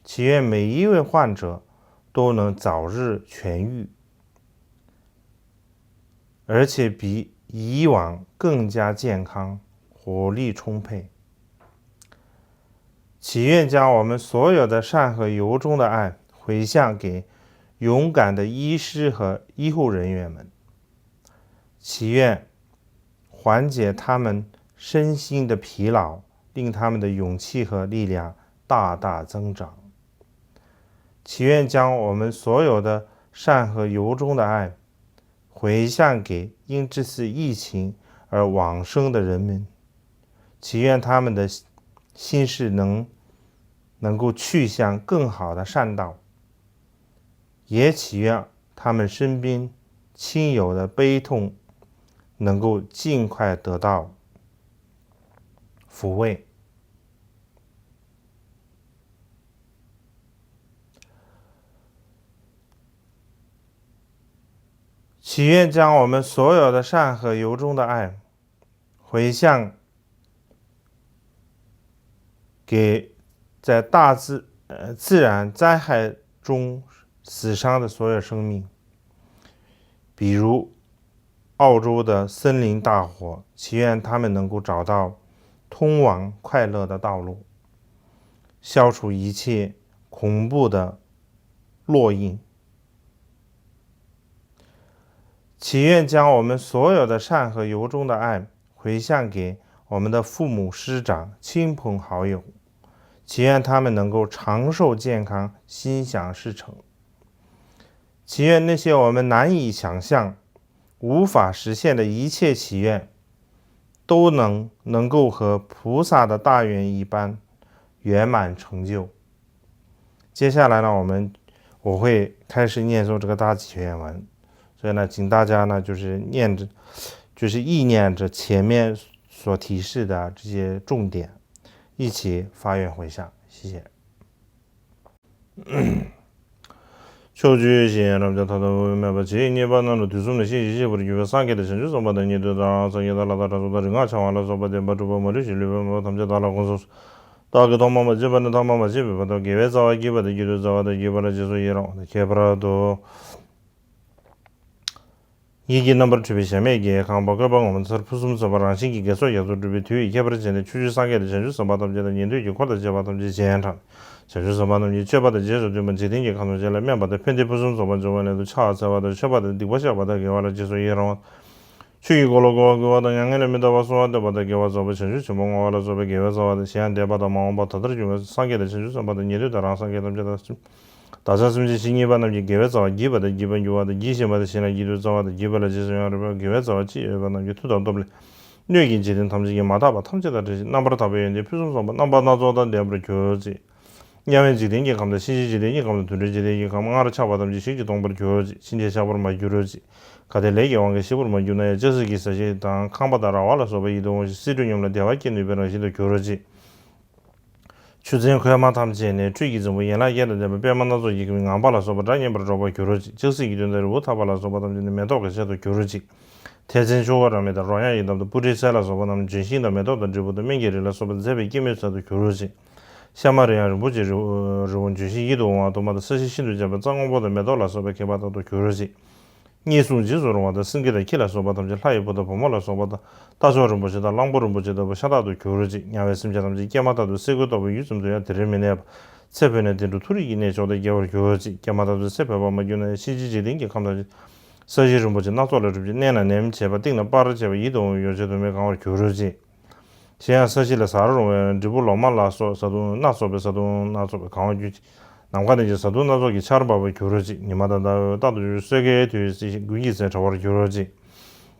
祈愿每一位患者都能早日痊愈，而且比以往更加健康，活力充沛。祈愿将我们所有的善和由衷的爱回向给勇敢的医师和医护人员们。祈愿缓解他们身心的疲劳，令他们的勇气和力量大大增长。祈愿将我们所有的善和由衷的爱回向给因这次疫情而往生的人们，祈愿他们的心事能能够去向更好的善道，也祈愿他们身边亲友的悲痛能够尽快得到抚慰。祈愿将我们所有的善和由衷的爱回向给在大自呃自然灾害中死伤的所有生命，比如澳洲的森林大火，祈愿他们能够找到通往快乐的道路，消除一切恐怖的烙印。祈愿将我们所有的善和由衷的爱回向给我们的父母师长、亲朋好友，祈愿他们能够长寿健康、心想事成。祈愿那些我们难以想象、无法实现的一切祈愿，都能能够和菩萨的大愿一般圆满成就。接下来呢，我们我会开始念诵这个大祈愿文，所以呢，请大家呢就是念着，就是意念着前面所提示的这些重点，一起发愿回向。谢谢。ཕྱོགས་བཅུའི་གཞན་ཡང་རབ་འབྱམས་ཐ་དད་དབུ་མ་མེད་པ་ཇི་སྙེད་པ་རྣམས་ལ་དུས་གསུམ་ནས་ཤེས་བཞིན་གཤེགས་པར་གྱུར་པའི་སངས་རྒྱས་དང་བྱང་ཆུབ་སེམས་དཔའ་དང་ཉན་ཐོས་དང་སངས་རྒྱས་དང་ལྷ་དང་དྲང་སྲོང་དང་རིག་སྔགས་འཆང་བ་ལ་སོགས་པ་བདེན་པར་གྲུབ་པ་མ་ལུས་ཤིང་ལུས་པའི་མོས་པ་ཐམས་ཅད་བདག་ལ་དགོངས་སོ། བདག་གིས་ཐོག་མ་མ་མཆིས་པ་ནས་ཐོག་མ་མ་མཆིས་པའི་བར་དུ་དགེ་བའི་རྩ་བ་བསྐྱེད་པ་དང་བསྐྱེད་འདོད་རྩ་བ་དང་བསྐྱེད་པ་ལ་རྗེས་སུ་ཡི་རང་བ་དང་ཁྱད་པར་དུ། ཡིད་ཀྱི་རྣམ་པར་འཕྲུལ་པའི་གཞལ་མེད་ཀྱི་ཁང་པ་བཀོད་པ་ངོ་མཚར་ཕུན་སུམ་ཚོགས་པ་རང་བཞིན་གྱིས་དགེ་ཚོགས་རྒྱ་མཚོ་འགྲུབ་པའི་མཐུ་ཡིས་ཁྱད་པར་ཅན་དེ་ཕྱོགས་བཅུའི་སངས་རྒྱས་དང་བྱང་ཆུབ་སེམས་དཔའ་ཐམས་ཅད་དང་ཉན་ཐོས་ཀྱི་འཁོར་དང་བཅས་པ་ཐམས་ཅད་སྤྱན་དྲངས། བྱང་ཆུབ་སེམས་དཔའ་རྣམས་ཀྱི་སྤྱོད་པ་དང་རྗེས་སུ་མཐུན་པ་འཇིག་རྟེན་གྱི་ཁམས་ཐམས་ཅད་ལ་སྨན་པ་དང་ཕན་བདེ་ཕུན་སུམ་ཚོགས་པ་འབྱུང་བའི་སླད་དུ་ཕྱག་འཚལ་བ་དང་མཆོད་པ་དང་སྡིག་པ་བཤགས་པ་དང་དགེ་བ་ལ་རྗེས་སུ་ཡི་རང་བ། ཆོས་ཀྱི་འཁོར་ལོ་བསྐོར་བར་བསྐུལ་བ་དང་མྱ་ངན་ལས་མི་འདའ་བར་གསོལ་བ་འདེབས་པ་དང་དགེ་བ་རྫོགས་པ་བྱང་ཆུབ་ཆེན་པོར་བསྔོ་བ་ལ་སོགས་པའི་དགེ་བའི་རྩ་བ་དང་གཞན་ཡང་འདས་པ་དང་མ་འོངས་པ་ད་ལྟར་བྱུང་བའི་སངས་རྒྱས་དང་བྱང་ཆུབ་སེམས་དཔའ་དང་ཉན་ཐོས་དང་རང་སངས་རྒྱས་ཐམས་ཅད་དང་ བདག་ཅག་སེམས་ཅན་ཇི་སྙེད་པ་རྣམས་ཀྱི་དགེ་བའི་རྩ་བ་བགྱིས་པ་དང་བགྱིས་པར་འགྱུར་བ་དང་། བགྱིས་བཞིན་པ་དང་། གཞན་ལ་བགྱིད་དུ་སྩལ་བ་དང་། བགྱིས་པ་ལ་རྗེས་སུ་ཡང་རེ་བའི་དགེ་བའི་རྩ་བ་ཅི་ཡོད་པ་རྣམས་ཀྱི་མཐུ་དང་སྟོབས་ལས། སྣོད་ཀྱི་འཇིག་རྟེན་ཐམས་ཅད་ཀྱི་མ་དག་པ་ཐམས་ཅད་དང་བྲལ་ཞིང་རྣམ་པར་དག་པའི་ཡོན་ཏན་ཕུན་སུམ་ཚོགས་པ་རྣམ་པ་སྣ་ཚོགས་དང་ལྡན་པར་གྱུར་ཅིག། དམྱལ་བའི་འཇིག་རྟེན་གྱི་ཁམས་དང་། གཤིན་རྗེའི་འཇིག་རྟེན་གྱི་ཁམས་དང་། དུད་འགྲོའི་འཇིག་རྟེན་གྱི་ཁམས། སྔར་ཆགས་པ་ཐམས་ཅད་ཞིག་གིས་སྟོངས་པར་གྱུར་ཅིག། ཕྱིན་ཆད་ཆགས་པར་མ་གྱུར་ཅིག། གལ་ཏེ་ལས་ཀྱི་དབང་གིས་ཞིག་པར་མ་གྱུར་ན་ཡང་། ལྕགས་སྲེག་གི་ཟ་ཞིང་དང་། ཁང་པ་དང་། ར་བ་ལ་སོགས་པ་ཡིད་དུ་འོང་ཞིང་། བསིལ་དྲོད་སྙོམས་ལ་བདེ་བ་སྐྱེ་ནུས་པའི་རང་བཞིན་དུ་གྱུར་ཅིག། ཆུ་ཚན་ཁོལ་མ་ཐམས་ཅད་ནས། ཁྲུས་ཀྱི་རྫིང་བུ་ཡན་ལག་བརྒྱད་དང་ལྡན་པ། པདྨ་སྣ་ཚོགས་ཀྱི་ངང་པ་ལ་སོགས་པ་སྒྲ་སྙན་པར་སྒྲོག་པར་གྱུར་ཅིག། ལྕགས་སྲེག་གི་མདུང་དང་། རི་བོ་ཐག་པ་ལ་སོགས་པ་ཐམས་ཅད་ནི་མེ་ཏོག་གི་ཆར་དུ་གྱུར་ཅིག། ཐལ་ཆེན་ཆུ་བོ་རབ་མེད་དང་། རོ་མྱགས་ཡི་དམ་དང་། སྤུ་གྲིའི་ཚལ་ལ་སོགས་པ་རྣམས་ལྗོན་ཤིང་དང་། མེ་ཏོག་དང་། འབྲས་བུ་དང་། སྨན་གྱི་རི་ལ་སོགས་པ་མཛེས་པའི་སྐྱེད་མོས་ཚལ་དུ་གྱུར་ཅིག། ཤ་མ་རི་ཡང་རིན་པོ་ཆེའི་རི་བོ། རི་བོ་ལྗོན་ཤིང་ཡིད་དུ་འོང་བ་དུ་མ་དང་། ས་གཞི་ཤིན་ཏུ་འཇམ་པའི་རྩྭ་སྔོན་པོ་དང་། མེ་ཏོག་ལ་སོགས་པས་ཁྱད་པར་དག་ཏུ་གྱུར་ཅིག། བསྙེན་སྲུང་རྗེས་སུ་རུང་བ་དང་། སེང་གེ་དང་ཁྱི་ལ་སོགས་པ་ཐམས་ཅད་ལྷ་ཡི་བུ་དང་བུ་མོ་ལ་སོགས་པ་དང་། རྟ་མཆོག་རིན་པོ་ཆེ་དང་། གླང་པོ་རིན་པོ་ཆེ་ལྟ་བུ་ཤ་སྟག་ཏུ་གྱུར་ཅིག། དམྱལ་བའི་སེམས་ཅན་ཐམས་ཅད་སྐྱེས་མ་ཐག་ཏུ་སེ་གོལ་གཏོགས་པའི་ཡུད་ཙམ་དུ་ཡང་དེ་རིང་མི་གནས་པར། ཚེ་འཕོས་ནས་བདེ་འགྲོ་མཐོ་རིས་ཀྱི་གནས་མཆོག་ཏུ་སྐྱེ་བར་གྱུར་ཅིག། སྐྱེས་མ་ཐག་ཏུ་ཚེ་འཕོས་པར་མ་གྱུར་ན་ཡང་། གཤིན་རྗེའི་འཇིག་རྟེན་གྱི་ཁམས་ཐམས་ཅད་ས་གཞི་རིན་པོ་ཆེ་སྣ་ཚོགས་ལས་གྲུབ་ཅིང་། གནས་ལ་ནེམ་བྱེད་པ། གཏིང་ལ་སྤར་བྱེད་པ། ཡིད་དུ་འོང་བའི་ཡོ་བྱད་དུ་མས་གང་བར་གྱུར་ཅིག། གཞན་ཡང་ས་གཞི་ལ་ཟ་རུང་བའི་འབྲས་བུ་ལོ་མ་ལ་སོགས་བཟའ་བཏུང་སྣ་ཚོགས་པའི་བཟའ་བཏུང་སྣ་ཚོགས་པས་གང་བར་གྱུར་ཅིག། ནམ་མཁའ་ལྡན་གྱི་བཟའ་བཏུང་སྣ་ཚོགས་ཀྱི་ཆར་འབབ་པར་གྱུར་ཅིག། ཉི་མ་དང་ཟླ་བས་རྟག་ཏུ་སྲོད་ཁའི་དུས་སུ་དགུན་གྱི་ཚལ་བྲ་བར་གྱུར་ཅིག།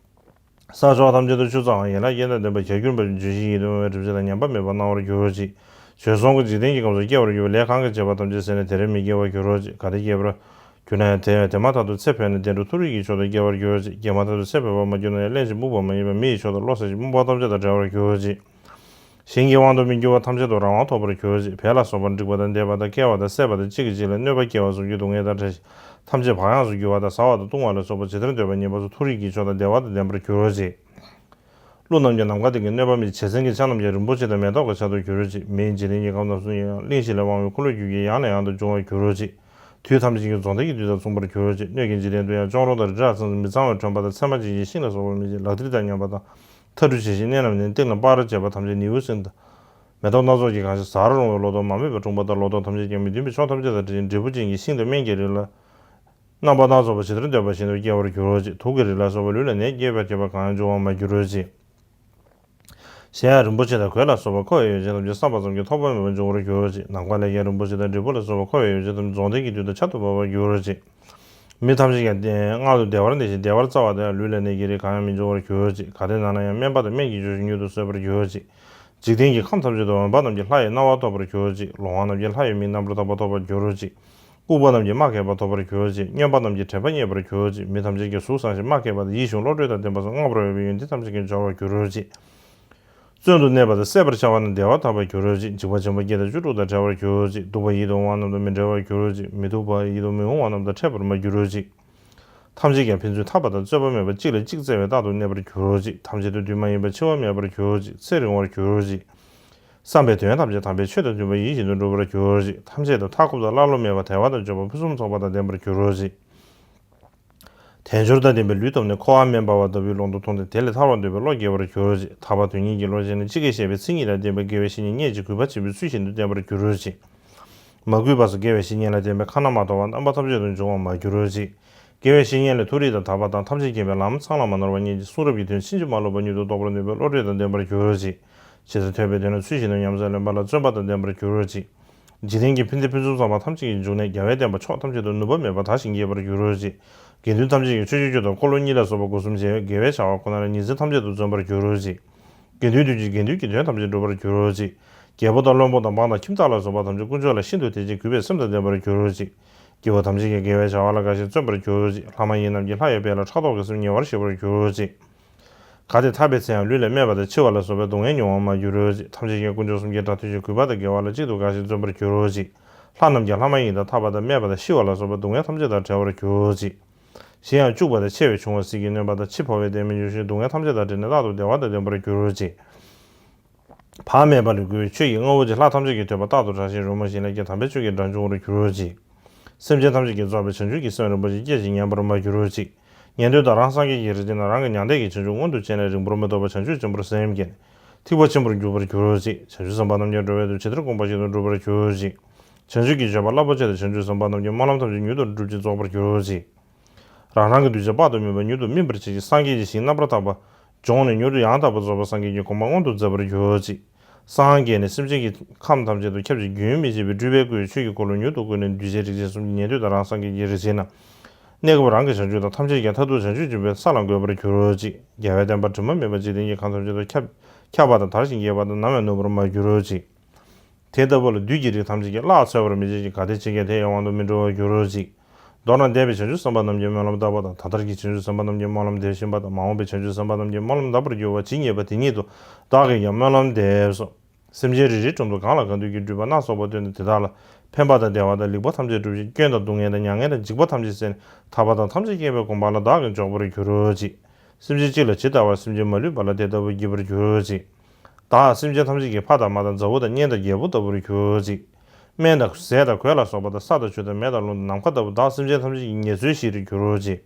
ས་ཕྱོགས་ཐམས་ཅད་དུ་ཆུ་གཙང་བ་ཡན་ལག་བརྒྱད་དང་ལྡན་པ་གྱ་གྱུར་པ་ལྗོན་ཤིང་ཡིད་དུ་འོང་བའི་གྲིབ་བྱེད་དང་ཉམས་པ་མེད་པར་སྣང་བར་གྱུར་ཅིག། བྱོལ་སོང་གི་འཇིག་རྟེན་གྱི་ཁམས་སུ་སྐྱེ་བར་འགྱུར་བའི་ལས་གང་གིས་བྱས་པ་ཐམས་ཅད་ཟད་ནས་དེ་རིང་མི་སྐྱེ་བར་གྱུར་ཅིག། གལ་ཏེ་སྐྱེས་པར་གྱུར་ན་ཡང་དེ་དེ་མ་ཐག་ཏུ་ཚེ་འཕོས་ནས་བདེ་འགྲོ་མཐོ་རིས་ཀྱི་མཆོག་ཏུ་སྐྱེ་བར་གྱུར་ཅིག། སྐྱེས་མ་ཐག་ཏུ་ཚེ་འཕོས་པར་མ་གྱུར་ན་ཡང་། རླན་ཞིང་སྨུག་པ་མ་ཡིན་པ་མི་ཡི་མཆོག་དང་། བློ་གསལ་ཞིང་སྨུག་པ་ཐམས་ཅད་དང་བྲལ་བར་གྱུར་ཅིག། གཞན་གྱི་དབང་དུ་མི་འགྱུར་བ་ཐམས་ཅད་དུ་རང་དབང་ཐོབ་པར་གྱུར་ཅིག། བལ་ལ་སོགས་པ་འགྲིག་པ་དང་ལྡན་པ་དང་། བསྐལ་བ་དང་སྲེད་པ་དང་། གཅིག་གིས་གཅིག་ལ་གནོད་པ་སྐྱེལ་བ་སོགས་ཀྱི་སྡུག་བསྔལ་དང་བྲལ་ཞིང་། ཐམས་ཅད་བག་ཡངས་སུ་གྱུར་པ་དང་། ཟ་བ་དང་བཏུང་བ་ལ་སོགས་པ་ཇི་ལྟར་འདོད་པ་མཉེས་པ་སོགས་མཐོ་རིས་ཀྱི་མཆོག་དང་བདེ་བ་དང་ལྡན་པར་གྱུར་ཅིག། ཀླུ་རྣམས་ཀྱང་ནམ་མཁའ་སྟེང་གི་གནོད་པ་མེད་ཅིང་། བྱེ་ཚང་གི་ཆ་རྣམས་ཀྱང་རིན་པོ་ཆེ་དང་མེ་ཏོག་གི་ཆར་དུ་གྱུར་ཅིག། མིའི་འཇིག་རྟེན་གྱི་ཁམས་རྣམས་སུ་ཡང་གླིང་བཞི་ལས་དབང་བའི་འཁོར་ལོས་སྒྱུར་གྱིས་ཡང་ནས་ཡང་དུ་འབྱུང་བར་གྱུར་ཅིག། དུས་ཐམས་ཅད་ཀྱི་རྫོགས་ལྡན་གྱི་དུས་དང་མཚུངས་པར་གྱུར་ཅིག། སྣོད་ཀྱི་འཇིག་རྟེན་དུ་ཡང་གཅོང་རོང་དང་། རི་བྲག་ཚང་ཚང་། མི་གཙང་བའི་ཁྲོན་པ་དང་། ཚེར་མ་ཅན་གྱི་ཤིང་ལ་སོགས་པ་མེད་ཅིང་། ལག་མཐིལ་དང་མཉམ་པ་དང་། ཐ་གྲུ་བྱས་ཤིང་གནས་རྣམས་ནི། གཏིང་ལ་སྤར་བྱེད་པ་ཐམས་ཅད་ནི་ཡུག་སྲིན་དང་། མེ་ཏོག་སྣ་ཚོགས་ཀྱིས་གང་ཞིང་ཟ་རུང་བའི་ལོ་ཏོག་མ་རྨོས་པའི་འཁྲུངས་པ་དང་། ལོ་ཏོག་ཐམས་ཅད་ཀྱང་མི་མཐུན་པའི་ཕྱོགས་ཐམས་ཅད་དང་བྲལ་ཞིང་། འབྲས་བུ་ཅན་གྱི་ཤིང་དང་སྨན་གྱི་རི་ལ། རྣམ་པ་སྣ་ཚོགས་པ་ཇི་ལྟར་འདོད་པ་བཞིན་དུ་སྐྱེ་བར་གྱུར་ཅིག། དུག་གི་རི་ལ་སོགས་པ་ལུས་ལ་ནད་བསྐྱེད་པར་བྱེད་པ་གང་ཡང་འབྱུང་བར་མ་གྱུར་ཅིག། གཞན་ཡང་རིན་པོ་ཆེ་དང་གོས་ལ་སོགས་པ་མཁོ་བའི་ཡོ་བྱད་ཐམས་ཅད་བསམ་པ་ཙམ་གྱིས་ཐོབ་པ་མེད་པར་འབྱུང་བར་གྱུར་ཅིག། ནམ་མཁའ་ལས་ཀྱང་རིན་པོ་ཆེ་དང་འབྲས་བུ་ལ་སོགས་པ་མཁོ་བའི་ཡོ་བྱད་ཐམས་ཅད་རྫོགས་ལྡན་གྱི་དུས་དང་ཆར་དུ་འབབ་པར་གྱུར་ཅིག། མི་ཐམས་ཅད་ཀྱང་མངལ་དུ་བདེ་བར་འདུས་ཤིང་བདེ་བར་བཙའ་བ་དང་། ལུས་ལ་ནད་ཀྱི་རིགས་གང་ཡང་མི་འབྱུང་བར་གྱུར་ཅིག། གལ་ཏེ་ན་ན་ཡང་། སྨན་པ་དང་སྨན་གྱི་ཆོས་སུ་མྱུར་དུ་གསོད་པར་གྱུར་ཅིག། འཇིག་རྟེན་གྱི་ཁམས་ཐམས་ཅད་དུ་འོན་པ་རྣམས་ཀྱིས་ལྷ་ཡི་རྣ་བ་ཐོབ་པར་གྱུར་ཅིག། ལོང་བ་རྣམས་ཀྱིས་ལྷ་ཡི་མིག་རྣམ་པར་དག་པ་ཐོབ་པར་གྱུར་ཅིག། ལྐུགས་པ་རྣམས་ཀྱིས་སྨྲ་མཁས་པ་ཐོབ་པར་གྱུར་ཅིག། སྨྱོན་པ་རྣམས་ཀྱིས་དྲན་པ་རྙེད་པར་གྱུར་ཅིག། མི་ཐམས་ཅད་ཀྱང་གཟུགས་བཟང་ཞིང་སྨྲ་མཁས་པ་དང་། ཡིད་བཞིན་བློ་གྲོས་དང་ལྡན་པ་སོགས་སྔར་བར་འོས་པའི་ཡོན་ཏན་ཐམས་ཅད་ཀྱང་འབྱོར་བར་གྱུར་ཅིག། བཙོན་དུ་གནས་པ་དང་བསད་པར་བྱ་བ་རྣམས་བདེ་བར་ཐར་པར་གྱུར་ཅིག། འཇིགས་པ་ཆེན་པོ་བརྒྱད་དང་བཅུ་དྲུག་དང་བྲལ་བར་གྱུར་ཅིག། སྡུག་པ་ཡིད་དུ་འོང་བ་རྣམས་དང་མི་འབྲལ་བར་གྱུར་ཅིག། མི་སྡུག་པ་ཡིད་དུ་མི་འོང་བ་རྣམས་དང་འཕྲད་པར་མ་གྱུར་ཅིག། ཐམས་ཅད་ཀྱང་ཕན་ཚུན་འཐབ་པ་དང་རྩོད་པ་མེད་པར་གཅིག་ལ་གཅིག་བརྩེ་བས་རྟག་ཏུ་གནས་པར་གྱུར་ཅིག། ཐམས་ཅད་དུ་དུས་མ་ཡིན་པར་འཆི་བ་མེད་པར་གྱུར་ཅིག། ཚེ་རིང་བར་གྱུར་ཅིག། བསམ་པའི་དོན་ཐམས་ཅད་དམ་པའི་ཆོས་དང་མཐུན་པར་ཡིད་བཞིན་དུ་འགྲུབ་པར་གྱུར་ཅིག། ཐམས་ཅད་དུ་མཐའ་འཁོབ་དང་ཀླ་ཀློ་མེད་པ་དལ་བ་དང་འབྱོར་པ་ཕུན་སུམ་ཚོགས་པ་དང་ལྡན་པར་གྱུར་ཅིག། དལ་འབྱོར་དང་ལྡན་པའི་ལུས་ཐོབ་ནས། འཁོར་བ་དམན་པ་བ་ལྟ་བུའི་ལོག་འདུ་མཐོང་སྟེ། དེ་ལས་ཐར་བར་འདོད་པའི་བློ་སྐྱེ་བར་གྱུར་ཅིག། ཐར་པ་དོན་གཉེར་གྱི་བློ་སྐྱེས་ནས། ཅི་སྐད་བཤད་པའི་མཚན་ཉིད་ལ་བརྟེན་པའི་དགེ་བའི་བཤེས་གཉེན་སྙན་ཅིང་གུས་པ་བྱེད་པའི་ཚུལ་བཞིན་དུ་བསྟེན་པར་གྱུར་ཅིག། མ་གུས་པ་སོགས་དགེ་བའི་བཤེས་གཉེན་ལ་བརྟེན་པའི་ཁ་ན་མ་ཐོ་བ་རྣམ་པ་ཐམས་ཅད་དུ་འབྱུང་བར་མ་གྱུར་ཅིག། དགེ་བའི་བཤེས་གཉེན་ལས་མཐོ་རིས་དང་དག་པ་དང་། ཐམས་ཅད་མཁྱེན་པའི་ལམ་ཚང་ལ་མ་ནོར་བ་རྙེད་ཅིང་། གསུང་རབ་ཀྱི་དོན་ཕྱིན་ཅི་མ་ལོག་པར་མྱུར་དུ་རྟོགས་པར་ནུས་པའི་བློ་གྲོས་དང་ལྡན་པར་གྱུར་ཅིག། ཇི་ལྟར་ཐོས་པའི་དོན་ལ་ཚུལ་བཞིན་དུ་ཉམས་སུ་ལེན་པ་ལ་བརྩོན་པ་དང་ལྡན་པར་གྱུར་ཅིག། འཇིག་རྟེན་གྱི་ཕན་བདེ་ཕུན་སུམ་ཚོགས་པ་ཐམས་ཅད་ཀྱི་འབྱུང་གནས་རྒྱལ་བའི་བསྟན་པ་ཕྱོགས་ཐམས་ཅད་དུ་ནུབ་པ་མེད་པར་དར་ཞིང་རྒྱས་པར་གྱུར་ཅིག། དགེ་འདུན་ཐམས་ཅད་ཀྱིས་ཆོས་སྤྱོད་རྒྱུ་དང་འཁོར་ལོ་གཉིས་ལ་སོགས་པ་སྒོ་གསུམ་བྱས་པའི་དགེ་བའི་བྱ་བ་ཁོ་ནར་ཉིན་མཚན་ཐམས་ཅད་དུ་བརྩོན་པར་གྱུར་ཅིག། དགེ་འདུན་དོན་གྱི་དགེ་འདུན་གྱི་དོན་ཐམས་ཅད་འགྲུབ་པར་གྱུར་ཅིག། རྒྱལ་པོ་དང་བློན་པོ་དང་འབངས་དང་ཁྱིམ་བདག་ལ་སོགས་པ་ཐམས་ཅད་དཀོན་མཆོག་ལ་ཤིན་ཏུ་དད་ཅིང་གུས་པས་སེམས་དང་ལྡན་པར་གྱུར་ཅིག། སྐྱེ་བོ་ཐམས་ཅད་ཀྱིས་དགེ་བའི་བྱ་བ་ལ་དགའ་ཞིང་བརྩོན་པར་གྱུར་ཅིག། ལྷ་མ་ཡིན་རྣམས་ཀྱིས་ལྷ་ཡི་དཔལ་ལ་ཕྲག་དོག་གི་སེམས་ཉེ་བར་ཞི་བར་གྱུར་ཅིག། གལ་ཏེ་ཐར་པའི་ཚེ་ཡང་ལུས་ལ་རྨས་པ་དང་། འཆི་བ་ལ་སོགས་པའི་སྡུག་བསྔལ་མྱོང་བར་མ་གྱུར་ཅིག། ཐམས་ཅད་ཀྱང་དཀོན་མཆོག་གསུམ་གྱི་སྒྲ་ཐོས་ཤིང་གུས་པ་དང་དགེ་བ་ལ་གཅིག་ཏུ་དགའ་ཞིང་བརྩོན་པར་གྱུར་ཅིག། ལྷ་རྣམས་ཀྱང་ལྷ་མ་ཡིན་དང་ཐར་པ་དང་། རྨས་པ་དང་ཤི་བ་ལ་སོགས་པའི་སྡུག་བསྔལ་ཐམས་ཅད་དང་བྲལ་བར་གྱུར་ཅིག། གཞན་ཡང་སྐྱུག་པ་དང་། མཆེ་བས་ཕྱུང་བ། ཟིལ་གྱིས་གནོན་པ་དང་། འཆི་འཕོ་བའི་གཏན་མི་འབྱུང་ཞིང་། སྡུག་བསྔལ་ཐམས་ཅད་དང་བྲལ་ནས་རྟག་ཏུ་བདེ་བ་དང་ལྡན་པར་གྱུར་ཅིག། བག་མེད་པ་ལས་བསྐུལ་བའི་ཆོས་ཀྱི་རྔ་བོ་ཆེ་ལྷ་ཐམས་ཅད་ཀྱིས་ཐོས་པ་རྟག་ཏུ་གྲགས་ཤིང་རོལ་མོ་བཞིན་ལེགས་བརྐྱང་དམ་པའི་ཆོས་ཀྱི་སྒྲ་འབྱུང་བར་གྱུར་ཅིག། སེམས་ཅན་ཐམས་ཅད་ཀྱིས་རྫོགས་པའི་བྱང་ཆུབ་ཀྱི་སེམས་རིན་པོ་ཆེ་སྐྱེ་ཞིང་ཉམས་པར་མ་གྱུར་ཅིག། ཉན་ཐོས་དང་རང་སངས་རྒྱས་ཀྱི་རིགས་ཀྱི་ནང་རང་གི་མྱང་འདས་ཀྱི་བྱང་ཆུབ་མངོན་དུ་བྱས་ནས་རིང་པོར་མི་ཐོགས་པར་བྱང་ཆུབ་ཆེན་པོར་སེམས་བསྐྱེད་ནས་ཐེག་པ་ཆེན་པོར་འཇུག་པར་གྱུར་ཅིག། བྱང་ཆུབ་སེམས་དཔའ་རྣམས་ཀྱང་འགྲོ་བའི་དོན་ཇི་ལྟར་དགོངས་པ་བཞིན་དུ་འགྲུབ་པར་གྱུར་ཅིག། བྱང་ཆུབ་ཀྱི་སྤྱོད་པ་རླབས་པོ་ཆེ་དང་། བྱང་ཆུབ་སེམས་དཔའ་རྣམས་ཀྱི་སྨོན་ལམ་ཐམས་ཅད་མྱུར་དུ་འགྲུབ་ཅིང་རྫོགས་པར་གྱུར་ཅིག། རང་རང་གི་གདུལ་བྱ་དཔག་ཏུ་མེད་པ་མྱུར་དུ་སྨིན་པར་བྱེད་ཅིང་། སངས་རྒྱས་ཀྱི་ཞིང་རྣམ་པར་དག་པ་འབྱོངས་ནས་མྱུར་དུ་ཡང་དག་པར་རྫོགས་པའི་སངས་རྒྱས་ཀྱི་གོ་འཕང་མངོན་དུ་མཛད་པར་གྱུར་ཅིག། སངས་རྒྱས་ནས་སེམས་ཅན་གྱི་ཁམས་ཐམས་ཅད་དུ་ཁྱབ་ཅིང་རྒྱུན་མི་འཆད་པའི་སྤྲུལ་པའི་སྐུ་ཡི་ཆོས་ཀྱི་འཁོར་ལོ་མྱུར་དུ་བསྐོར་ནས་གདུལ་བྱའི་རིགས་ཅན་གསུམ་གྱི་ཉན་ཐོས་དང་རང་སངས་རྒྱས་ཀྱི་རིགས་ཅན་དང་། གནས་སྐབས་རང་གི་བྱང་ཆུབ་དང་། ཐམས་ཅད་ཀྱང་མཐར་ཐུག་བྱང་ཆུབ་འབྱོངས་པའི་ས་ལ་འགོད་པར་གྱུར་ཅིག། རྒྱལ་བའི་བསྟན་པ་དྲི་མ་མེད་པ་འཇིག་རྟེན་གྱི་ཁམས་ཐམས་ཅད་དུ་ཁྱབ་ཁྱབ་པ་དང་། དར་ཞིང་རྒྱས་པ་དང་། ནམ་ཡང་ནུབ་པར་མ་གྱུར་ཅིག། དེ་ལྟ་བུ་ལ་བདུད་ཀྱི་རིགས་ཐམས་ཅད་ཀྱིས་གླགས་འཚོལ་བར་མི་བྱེད་ཅིང་། གལ་ཏེ་བྱེད་ཀྱང་དེ་ཡང་དབང་དུ་མི་འགྲོ་བར་འགྱུར་རོ་ཅིག། མདོར་ན་འདས་པའི་བྱང་ཆུབ་སེམས་དཔའ་རྣམས་ཀྱིས་སྨོན་ལམ་བཏབ་པ་དང་། ད་ལྟར་གྱི་བྱང་ཆུབ་སེམས་དཔའ་རྣམས་ཀྱིས་སྨོན་ལམ་འདེབས་བཞིན་པ་དང་། མ་འོངས་པའི་བྱང་ཆུབ་སེམས་དཔའ་རྣམས་ཀྱིས་སྨོན་ལམ་གདབ་པར་འགྱུར་བ་ཇི་སྙེད་པ་དེ་ཉིད་དུ་བདག་གིས་ཀྱང་སྨོན་ལམ་འདེབས་སོ། སེམས་ཅན་རེ་རེའི་དྲུང་དུ་གང་ལ་གང་འདུལ་གྱི་སྒྲུབ་པ་སྣ་ཚོགས་པ་སྟོན་ཏེ། དེ་དག་ལ་ཕན་པ་དང་བདེ་བ་དང་ལེགས་པ་ཐམས་ཅད་སྒྲུབ་ཅིང་། སྐྱོན་དང་སྡུག་བསྔལ་དང་མྱ་ངན་དང་འཇིགས་པ་ཐམས་ཅད་སེལ་ནས། ཐར་པ་དང་ཐམས་ཅད་མཁྱེན་པའི་གོ་འཕང་ལ་བདག་གིས་འཇོག་པར་འགྱུར་རོ་ཅིག། སེམས་ཅན་གཅིག་ལ་ཇི་ལྟ་བར་སེམས་ཅན་མ་ལུས་པ་ལ་དེ་ལྟ་བུར་བགྱིད་པར་འགྱུར་རོ་ཅིག། བདག་སེམས་ཅན་ཐམས་ཅད་ཀྱི་ཕ་དང་མ་དང་མཛའ་བོ་དང་གཉེན་དང་རྒྱལ་པོ་ལྟ་བུར་གྱུར་ཅིག། སྨན་དང་ཟས་དང་གོས་ལ་སོགས་པ་དང་། ས་དང་ཆུ་དང་མེ་དང་རླུང་དང་ནམ་མཁའ་ལྟ་བུ་བདག་སེམས་ཅན་ཐམས་ཅད་ཀྱི་ཉེར་འཚོའི་གཞིར་གྱུར་རོ་ཅིག།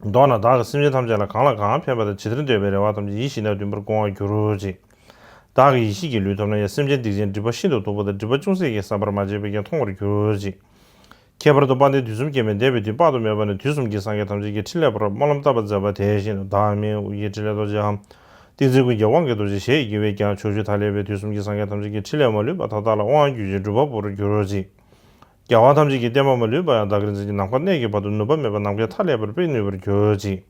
མདོར་ན་བདག་གིས་སེམས་ཅན་ཐམས་ཅད་ལ་གང་ལ་གང་ཕན་པ་དང་ཇི་ལྟར་འདོད་པའི་རེ་བ་ཐམས་ཅད་ཡིད་བཞིན་དུ་འདུན་པར་དགོངས་པར་འགྱུར་རོ་ཅིག། བདག་གི་ཡེ་ཤེས་ཀྱི་ལུས་ཐོབ་ན་ཡང་། སེམས་ཅན་སྡིག་ཅན་སྒྲིབ་པ་ཤིན་ཏུ་སྟུག་པོ་དང་། སྒྲིབ་པ་ཅུང་ཟད་ཀྱང་བསམ་པར་མ་བྱས་པས་ཀྱང་མཐོང་བར་འགྱུར་རོ་ཅིག། ཁྱད་པར་དུ་དཔལ་ལྡན་དུས་གསུམ་མཁྱེན་པས་འདས་པའི་དུས་དཔག་ཏུ་མེད་པ་ནས་དུས་གསུམ་གྱི་སངས་རྒྱས་ཐམས་ཅད་ཀྱི་ཕྲིན་ལས་པར་སྨོན་ལམ་བཏབ་པ་མཛད་པ་དེ་བཞིན་དུ། བདག་མིང་དབུ་རྒྱན་ཕྲིན་ལས་རྡོ་རྗེའམ། ཏིང་འཛིན་ཀུན་གྱི་དབང་གིས་རྡོ་རྗེ་ཞེས་བགྱི་བས་ཀྱང་། ཕྱོགས་བཅུའི་མཐའ་ཀླས་པའི་དུས་གསུམ་གྱི་སངས་རྒྱས་ཐམས་ཅད་ཀྱི་ཕྲིན་ལས་མ་ལུས་པ་མཐའ་དག་ལ་དབང་བསྒྱུར་ཅིང་སྒྲུབ་པ་པོར་འགྱུར་རོ་ཅིག། རྒྱལ་བ་ཐམས་ཅད་ཀྱི་བསྟན་པ་མ་ལུས་པ་ཡང་། བདག་གིར་འཛིན་ཅིང་ནམ་མཁའ་གནས་ཀྱི་བར་དུ། ནུབ་པ་མེད་པར་ནམ་མཁའི་མཐའ་ཀླས་པར་སྤེལ་ནུས་པར་གྱུར་ཅིག།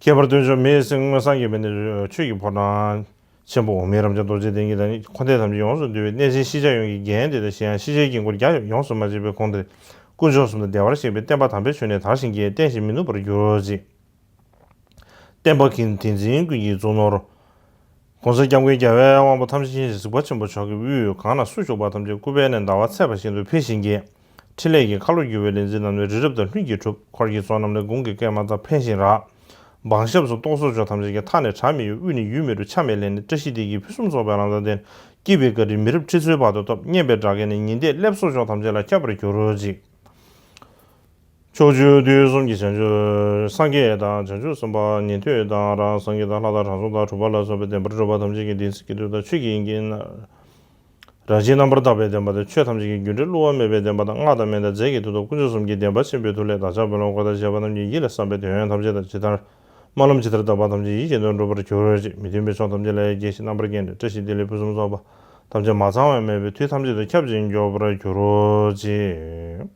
ཁྱད་པར་སྟོན་མཆོག་མི་ཡི་སེང་སྔོན་སངས་རྒྱས་པའི་གནས། ཆོས་ཀྱི་ཕོ་བྲང་ཆེན་པོ་འོག་མིན་རབ་འབྱམས་རྡོ་རྗེ་གདན་གྱི་བདག་ཉིད། འཁོར་འདས་ཐམས་ཅད་ཡོངས་སུ་འདུལ་བའི་གནས་ཆེན་ཤེས་བྱ་ཡོངས་ཀྱི་རྒྱན་དེ་དང་། གཞན་ཡང་ཤེས་བྱའི་དཀྱིལ་འཁོར་བརྒྱ་ཡོངས་སུ་མ་ཕྱེད་པའི་དགོངས་དེ། དཀོན་མཆོག་གསུམ་དང་བདེ་བར་གཤེགས་པའི་བསྟན་པ་དམ་པའི་ཆོས་ནི་དར་ཞིང་རྒྱས། བརྟན་ཞིང་མི་ནུབ་པར་འགྱུར་རོ་ཅིག། བསྟན་པ་གི་དེ་འཛིན་ཀུན་གྱི་གཙུག་ནོར། གོང་ས་སྐྱབས་མགོན་རྒྱལ་བའི་དབང་པོ་ཐམས་ཅད་མཁྱེན་ཅིང་གཟིགས་པ་ཆེན་པོ་མཆོག་གི་དབུས་གང་ན་སུ་བཞུགས་པ་ཐམས་ཅད་སྐུ་བལ་ནས་ཟླ་བ་ཚེས་པ་བཞིན་དུ་འཕེལ་ཞིང་རྒྱས། ཕྲིན་ལས་ཀྱི་ཁ་ལོ་བསྒྱུར་བའི་ལས་འཛིན་རྣམས་ནི་རི་རབ་དང་ལྷུན་གྱིས་གྲུབ། འཁོར་གྱི་ཚོགས་རྣམས་ནི་དགུང་གི་སྐར་མ་ལྟར་འཕེལ་ཞིང་རག། འབངས་ཞབས་སུ་གཏོགས་སོགས་མཆོག་ཐམས་ཅད་ཀྱིས། མཐའ་ནས་བྲལ་མི་ཡོང་དབུས་ནས་ཡུལ་མི་འགྲོ། ཆ་མེད་ལས་ནི་བཀྲ་ཤིས་བདེ་སྐྱིད་ཕུན་སུམ་ཚོགས་པའི་ལམ་དང་ལྡན། སྐྱིད་པའི་བཀའ་དྲིན་མི་རབས་ཁྲི་ཚོའི་བར་དུ་ཐོབ། སྙན་པའི་སྒྲ་སྐད་ནི་ཉི་ཟླས་སླེབས་སོགས་མཆོག་ཐམས་ཅད་ལ་ཁྱབ་པར་འགྱུར་རོ་ཅིག། ཕྱོགས་བཅུ་དུས་གསུམ་གྱི་བྱང་ཆུབ་སངས་རྒྱས་དང་། བྱང་ཆུབ་སེམས་དཔའ་ཉན་ཐོས་དང་། རང་སངས་རྒྱས་དང་། ལྷ་དང་། དྲང་སྲོང་དང་། གྲུབ་པ་ལ་སོགས་པའི་བདེན་པར་གྲུབ་པ་ཐམས་ཅད་ཀྱི་བདེན་ཚིག་གི་མཐུ་དང་། ཆོས་ཀྱི་དབྱིངས་ཀྱི་རང་བཞིན་རྣམ་པར་དག་པའི་བདེན་པ་དང་། ཆོས་ཐམས་ཅད་ཀྱི་རྒྱུ་འབྲས་བསླུ་བ་མེད་པའི་བདེན་པ་དང་། སྔགས་དང་སྨན་དང་རྫས་ཀྱི་མཐུ་དང་། དཀོན་མཆོག་གསུམ་གྱི་བདེན་པ་ཆེན་པོའི་མཐུ་ལས། བདག་ཅག་དཔོན་སློབ་འཁོར་དང་བཅས་པ་རྣམས་ཀྱི་ཡིད་ལ་བསམ་པའི་དོན་ཡོད་ཐམས་ཅད་དང་། ཇི་ལྟར་སྨོན་ལམ་ཇི་ལྟར་བཏབ་པ་ཐམས་ཅད་ཡིད་བཞིན་དུ་འགྲུབ་པར་གྱུར་ཅིག། མི་མཐུན་པའི་ཕྱོགས་ཐམས་ཅད་ལ་ཡང་རྒྱས་ཤིང་རྣམ་པར་རྒྱལ་ནས། བཀྲ་ཤིས་བདེ་ལེགས་ཕུན་སུམ་ཚོགས་པ་ཐམས་ཅད་མ་ཚང་བས་མེད་པའི་མཐུ་ཐམས་ཅད་དང་ཁྱབ་ཅིང་འབྱོར་པར་གྱུར་ཅིག།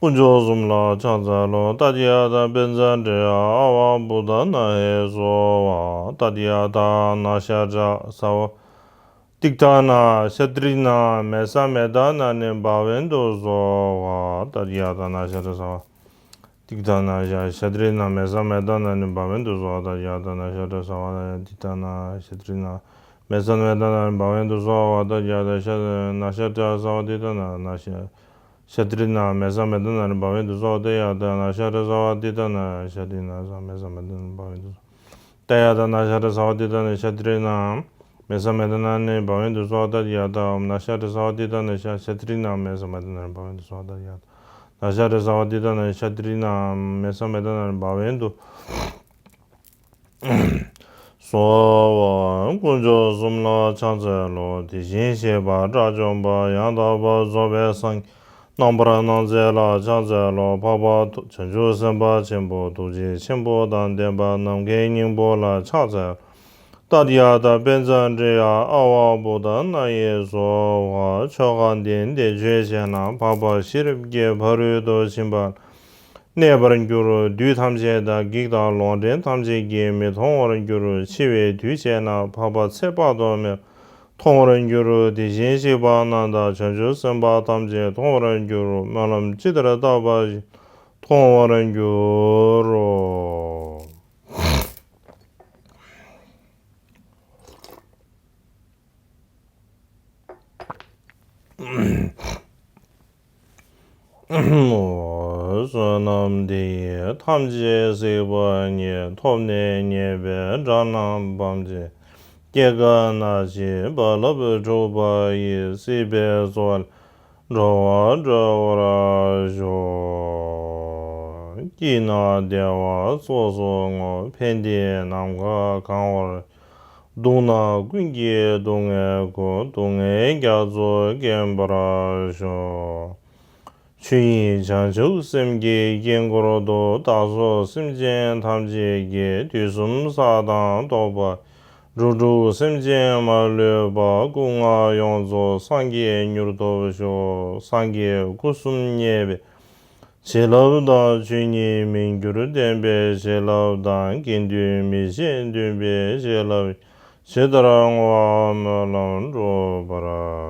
དཀོན་མཆོག་གསུམ་ལ་ཕྱག་འཚལ་ལོ། ཏདྱ་ཐཱ། པཉྩ་དྲི་ཡ་ཨ་ཝ་བུདྡྷ་ན་ཧེ་སྭཱ་ཧཱ། ཏདྱ་ཐཱ། ན་ཤ་ཏྲ་ས་ཝ་ཏིག་ཏ་ན་ཤ་ཏྲི་ན་མེ་ས་མེ་ཏ་ན་ནི་བྷ་ཝན་ཏུ་སྭཱ་ཧཱ། ཏདྱ་ཐཱ། ན་ཤ་ཏྲ་ས་ཝ་ཏིག་ཏ་ན་ཤ་ཤ་ཏྲི་ན་མེ་ས་མེ་ཏ་ན་ནི་བྷ་ཝན་ཏུ་སྭཱ་ཧཱ། ཏདྱ་ཐཱ། ན་ཤ་ཏྲ་ས་ཝ་ཏིག་ཏ་ན་ཤ་ཏྲི་ན་མེ་ས་མེ་ཏ་ན་ནི་བྷ་ཝན་ཏུ་སྭཱ་ཧཱ། ཏདྱ་ཐཱ། ན་ཤ་ཏྲ་ས་ཝ་ཏིག་ཏ་ན་ན་ཤ་ཤ་ཏྲི་ན་མེ་ས་མེ་ཏ་ན་ནི་བྷ་ཝན་ཏུ་སྭཱ་ཧཱ། ཏདྱ་ཐཱ། ན་ཤ་ཏྲ་ས་ཝ་ཏིག་ཏ་ན་ཤ་ཏྲི་ན་ས་མེ་ས་མེ་ཏ་ན་ནི་བྷ་ཝན་ཏུ་སྭཱ་ཧཱ། ཏདྱ་ཐཱ། ན་ཤ་ཏྲ་ས་ཝ་ཏིག་ཏ་ན་ཤ་ཏྲི་ན་མེ་ས་མེ་ཏ་ན་ནི་བྷ་ཝན་ཏུ་སྭཱ་ཧཱ། ཏདྱ་ཐཱ། ན་ཤ་ཏྲ་ས་ཝ་ཏིག་ཏ་ན་ཤ་ཤ་ཏྲི་ན་མེ་ས་མེ་ཏ་ན་ནི་བྷ་ཝན་ཏུ་སྭཱ་ཧཱ། ཏདྱ་ཐཱ། ན་ཤ་ཏྲ་ས་ཝ་ཏིག་ཏ་ན་ཤ་ཏྲི་ན་མེ་ས་མེ་ཏ་ན་ནི་བྷ་ཝན་ཏུ་སྭཱ་ཧཱ། དཀོན་མཆོག་གསུམ་ལ་ཕྱག་འཚལ་ལོ། དེ་བཞིན་གཤེགས་པ་དགྲ་བཅོམ་པ་ཡང་དག་པར་རྫོགས་པའི་སངས་རྒྱས་རྣམ་པར་སྣང་མཛད་ལ་ཕྱག་འཚལ་ལོ། འཕགས་པ་བྱང་ཆུབ་སེམས་དཔའ་ཆེན་པོ་ཐུགས་རྗེ་ཆེན་པོ་དང་ལྡན་པ་ནམ་མཁའི་སྙིང་པོ་ལ་ཕྱག་འཚལ་ལོ། ཏདྱ་ཐཱ། པཉྩ་དྲི་ཡ་ཨ་ཝ་བུདྡྷ་ན་ཧེ་སྭཱ་ཧཱ། ཆོས་གང་དེ་འདི་ཆོས་བཤད་ན། འཕགས་པ་ཤེས་རབ་ཀྱི་ཕ་རོལ་ཏུ་ཕྱིན་པ་གནས་པར་འགྱུར་རོ། བདུད་ཐམས་ཅད་དང་བགེགས་དང་ལོག་འདྲེན་ཐམས་ཅད་ཀྱིས་མི་མཐོང་བར་འགྱུར་རོ། འཆི་བའི་དུས་བྱས་ན། འཕགས་པ་ཚེ་དཔག་ཏུ་མེད་མཐོང་བར་འགྱུར་རོ། དེ་བཞིན་གཤེགས་པ་རྣམས་དང་། བྱང་ཆུབ་སེམས་དཔའ་ཐམས་ཅད་མཐོང་བར་འགྱུར་རོ། སྨོན་ལམ་ཇི་ལྟར་བཏབ་པ་བཞིན་མཐོང་བར་འགྱུར་རོ། བསོད་ནམས་འདི་ཡིས་ཐམས་ཅད་གཟིགས་པ་ཉིད། ཐོབ་ནས་ཉེས་པའི་དགྲ་རྣམས་ཕམ་བྱས། སྐྱེ་རྒ་ན་འཆིའི་རྦ་རླབས་འཁྲུགས་པ་ཡི། སྲིད་པའི་མཚོ་ལས་འགྲོ་བ་སྒྲོལ་བར་ཤོག། སྐྱིད་ན་བདེ་བ་ཚོགས་སུ་བསྔོ། ཕན་བདེའི་ནམ་མཁའ་གང་བར། སྡུག་ན་ཀུན་གྱི་སྡུག་བསྔལ་ཀུན། སྡུག་བསྔལ་རྒྱ་མཚོ་སྐེམ་པར་ཤོག། ཆོས་དབྱིངས་བྱང་ཆུབ་སེམས་ཀྱི་དཀྱིལ་འཁོར་དུ། བདག་སོགས་སེམས་ཅན་ཐམས་ཅད་ཀྱིས། དུས་གསུམ་བསགས་དང་རྟོགས་པ། འགྲོ་དྲུག་སེམས་ཅན་མ་ལུས་པ། སྐུ་ལྔ་ཡོངས་རྫོགས་སངས་རྒྱས་མྱུར་ཐོབ་ཤོག། སངས་རྒྱས་སྐུ་གསུམ་བརྙེས་པའི་བྱིན་རླབས་དང་། ཆོས་ཉིད་མི་འགྱུར་བདེན་པའི་བྱིན་རླབས་དང་། དགེ་འདུན་མི་ཕྱེད་འདུན་པའི་བྱིན་རླབས། ཇི་ལྟར་བསྔོ་བ་སྨོན་ལམ་འགྲུབ་པར་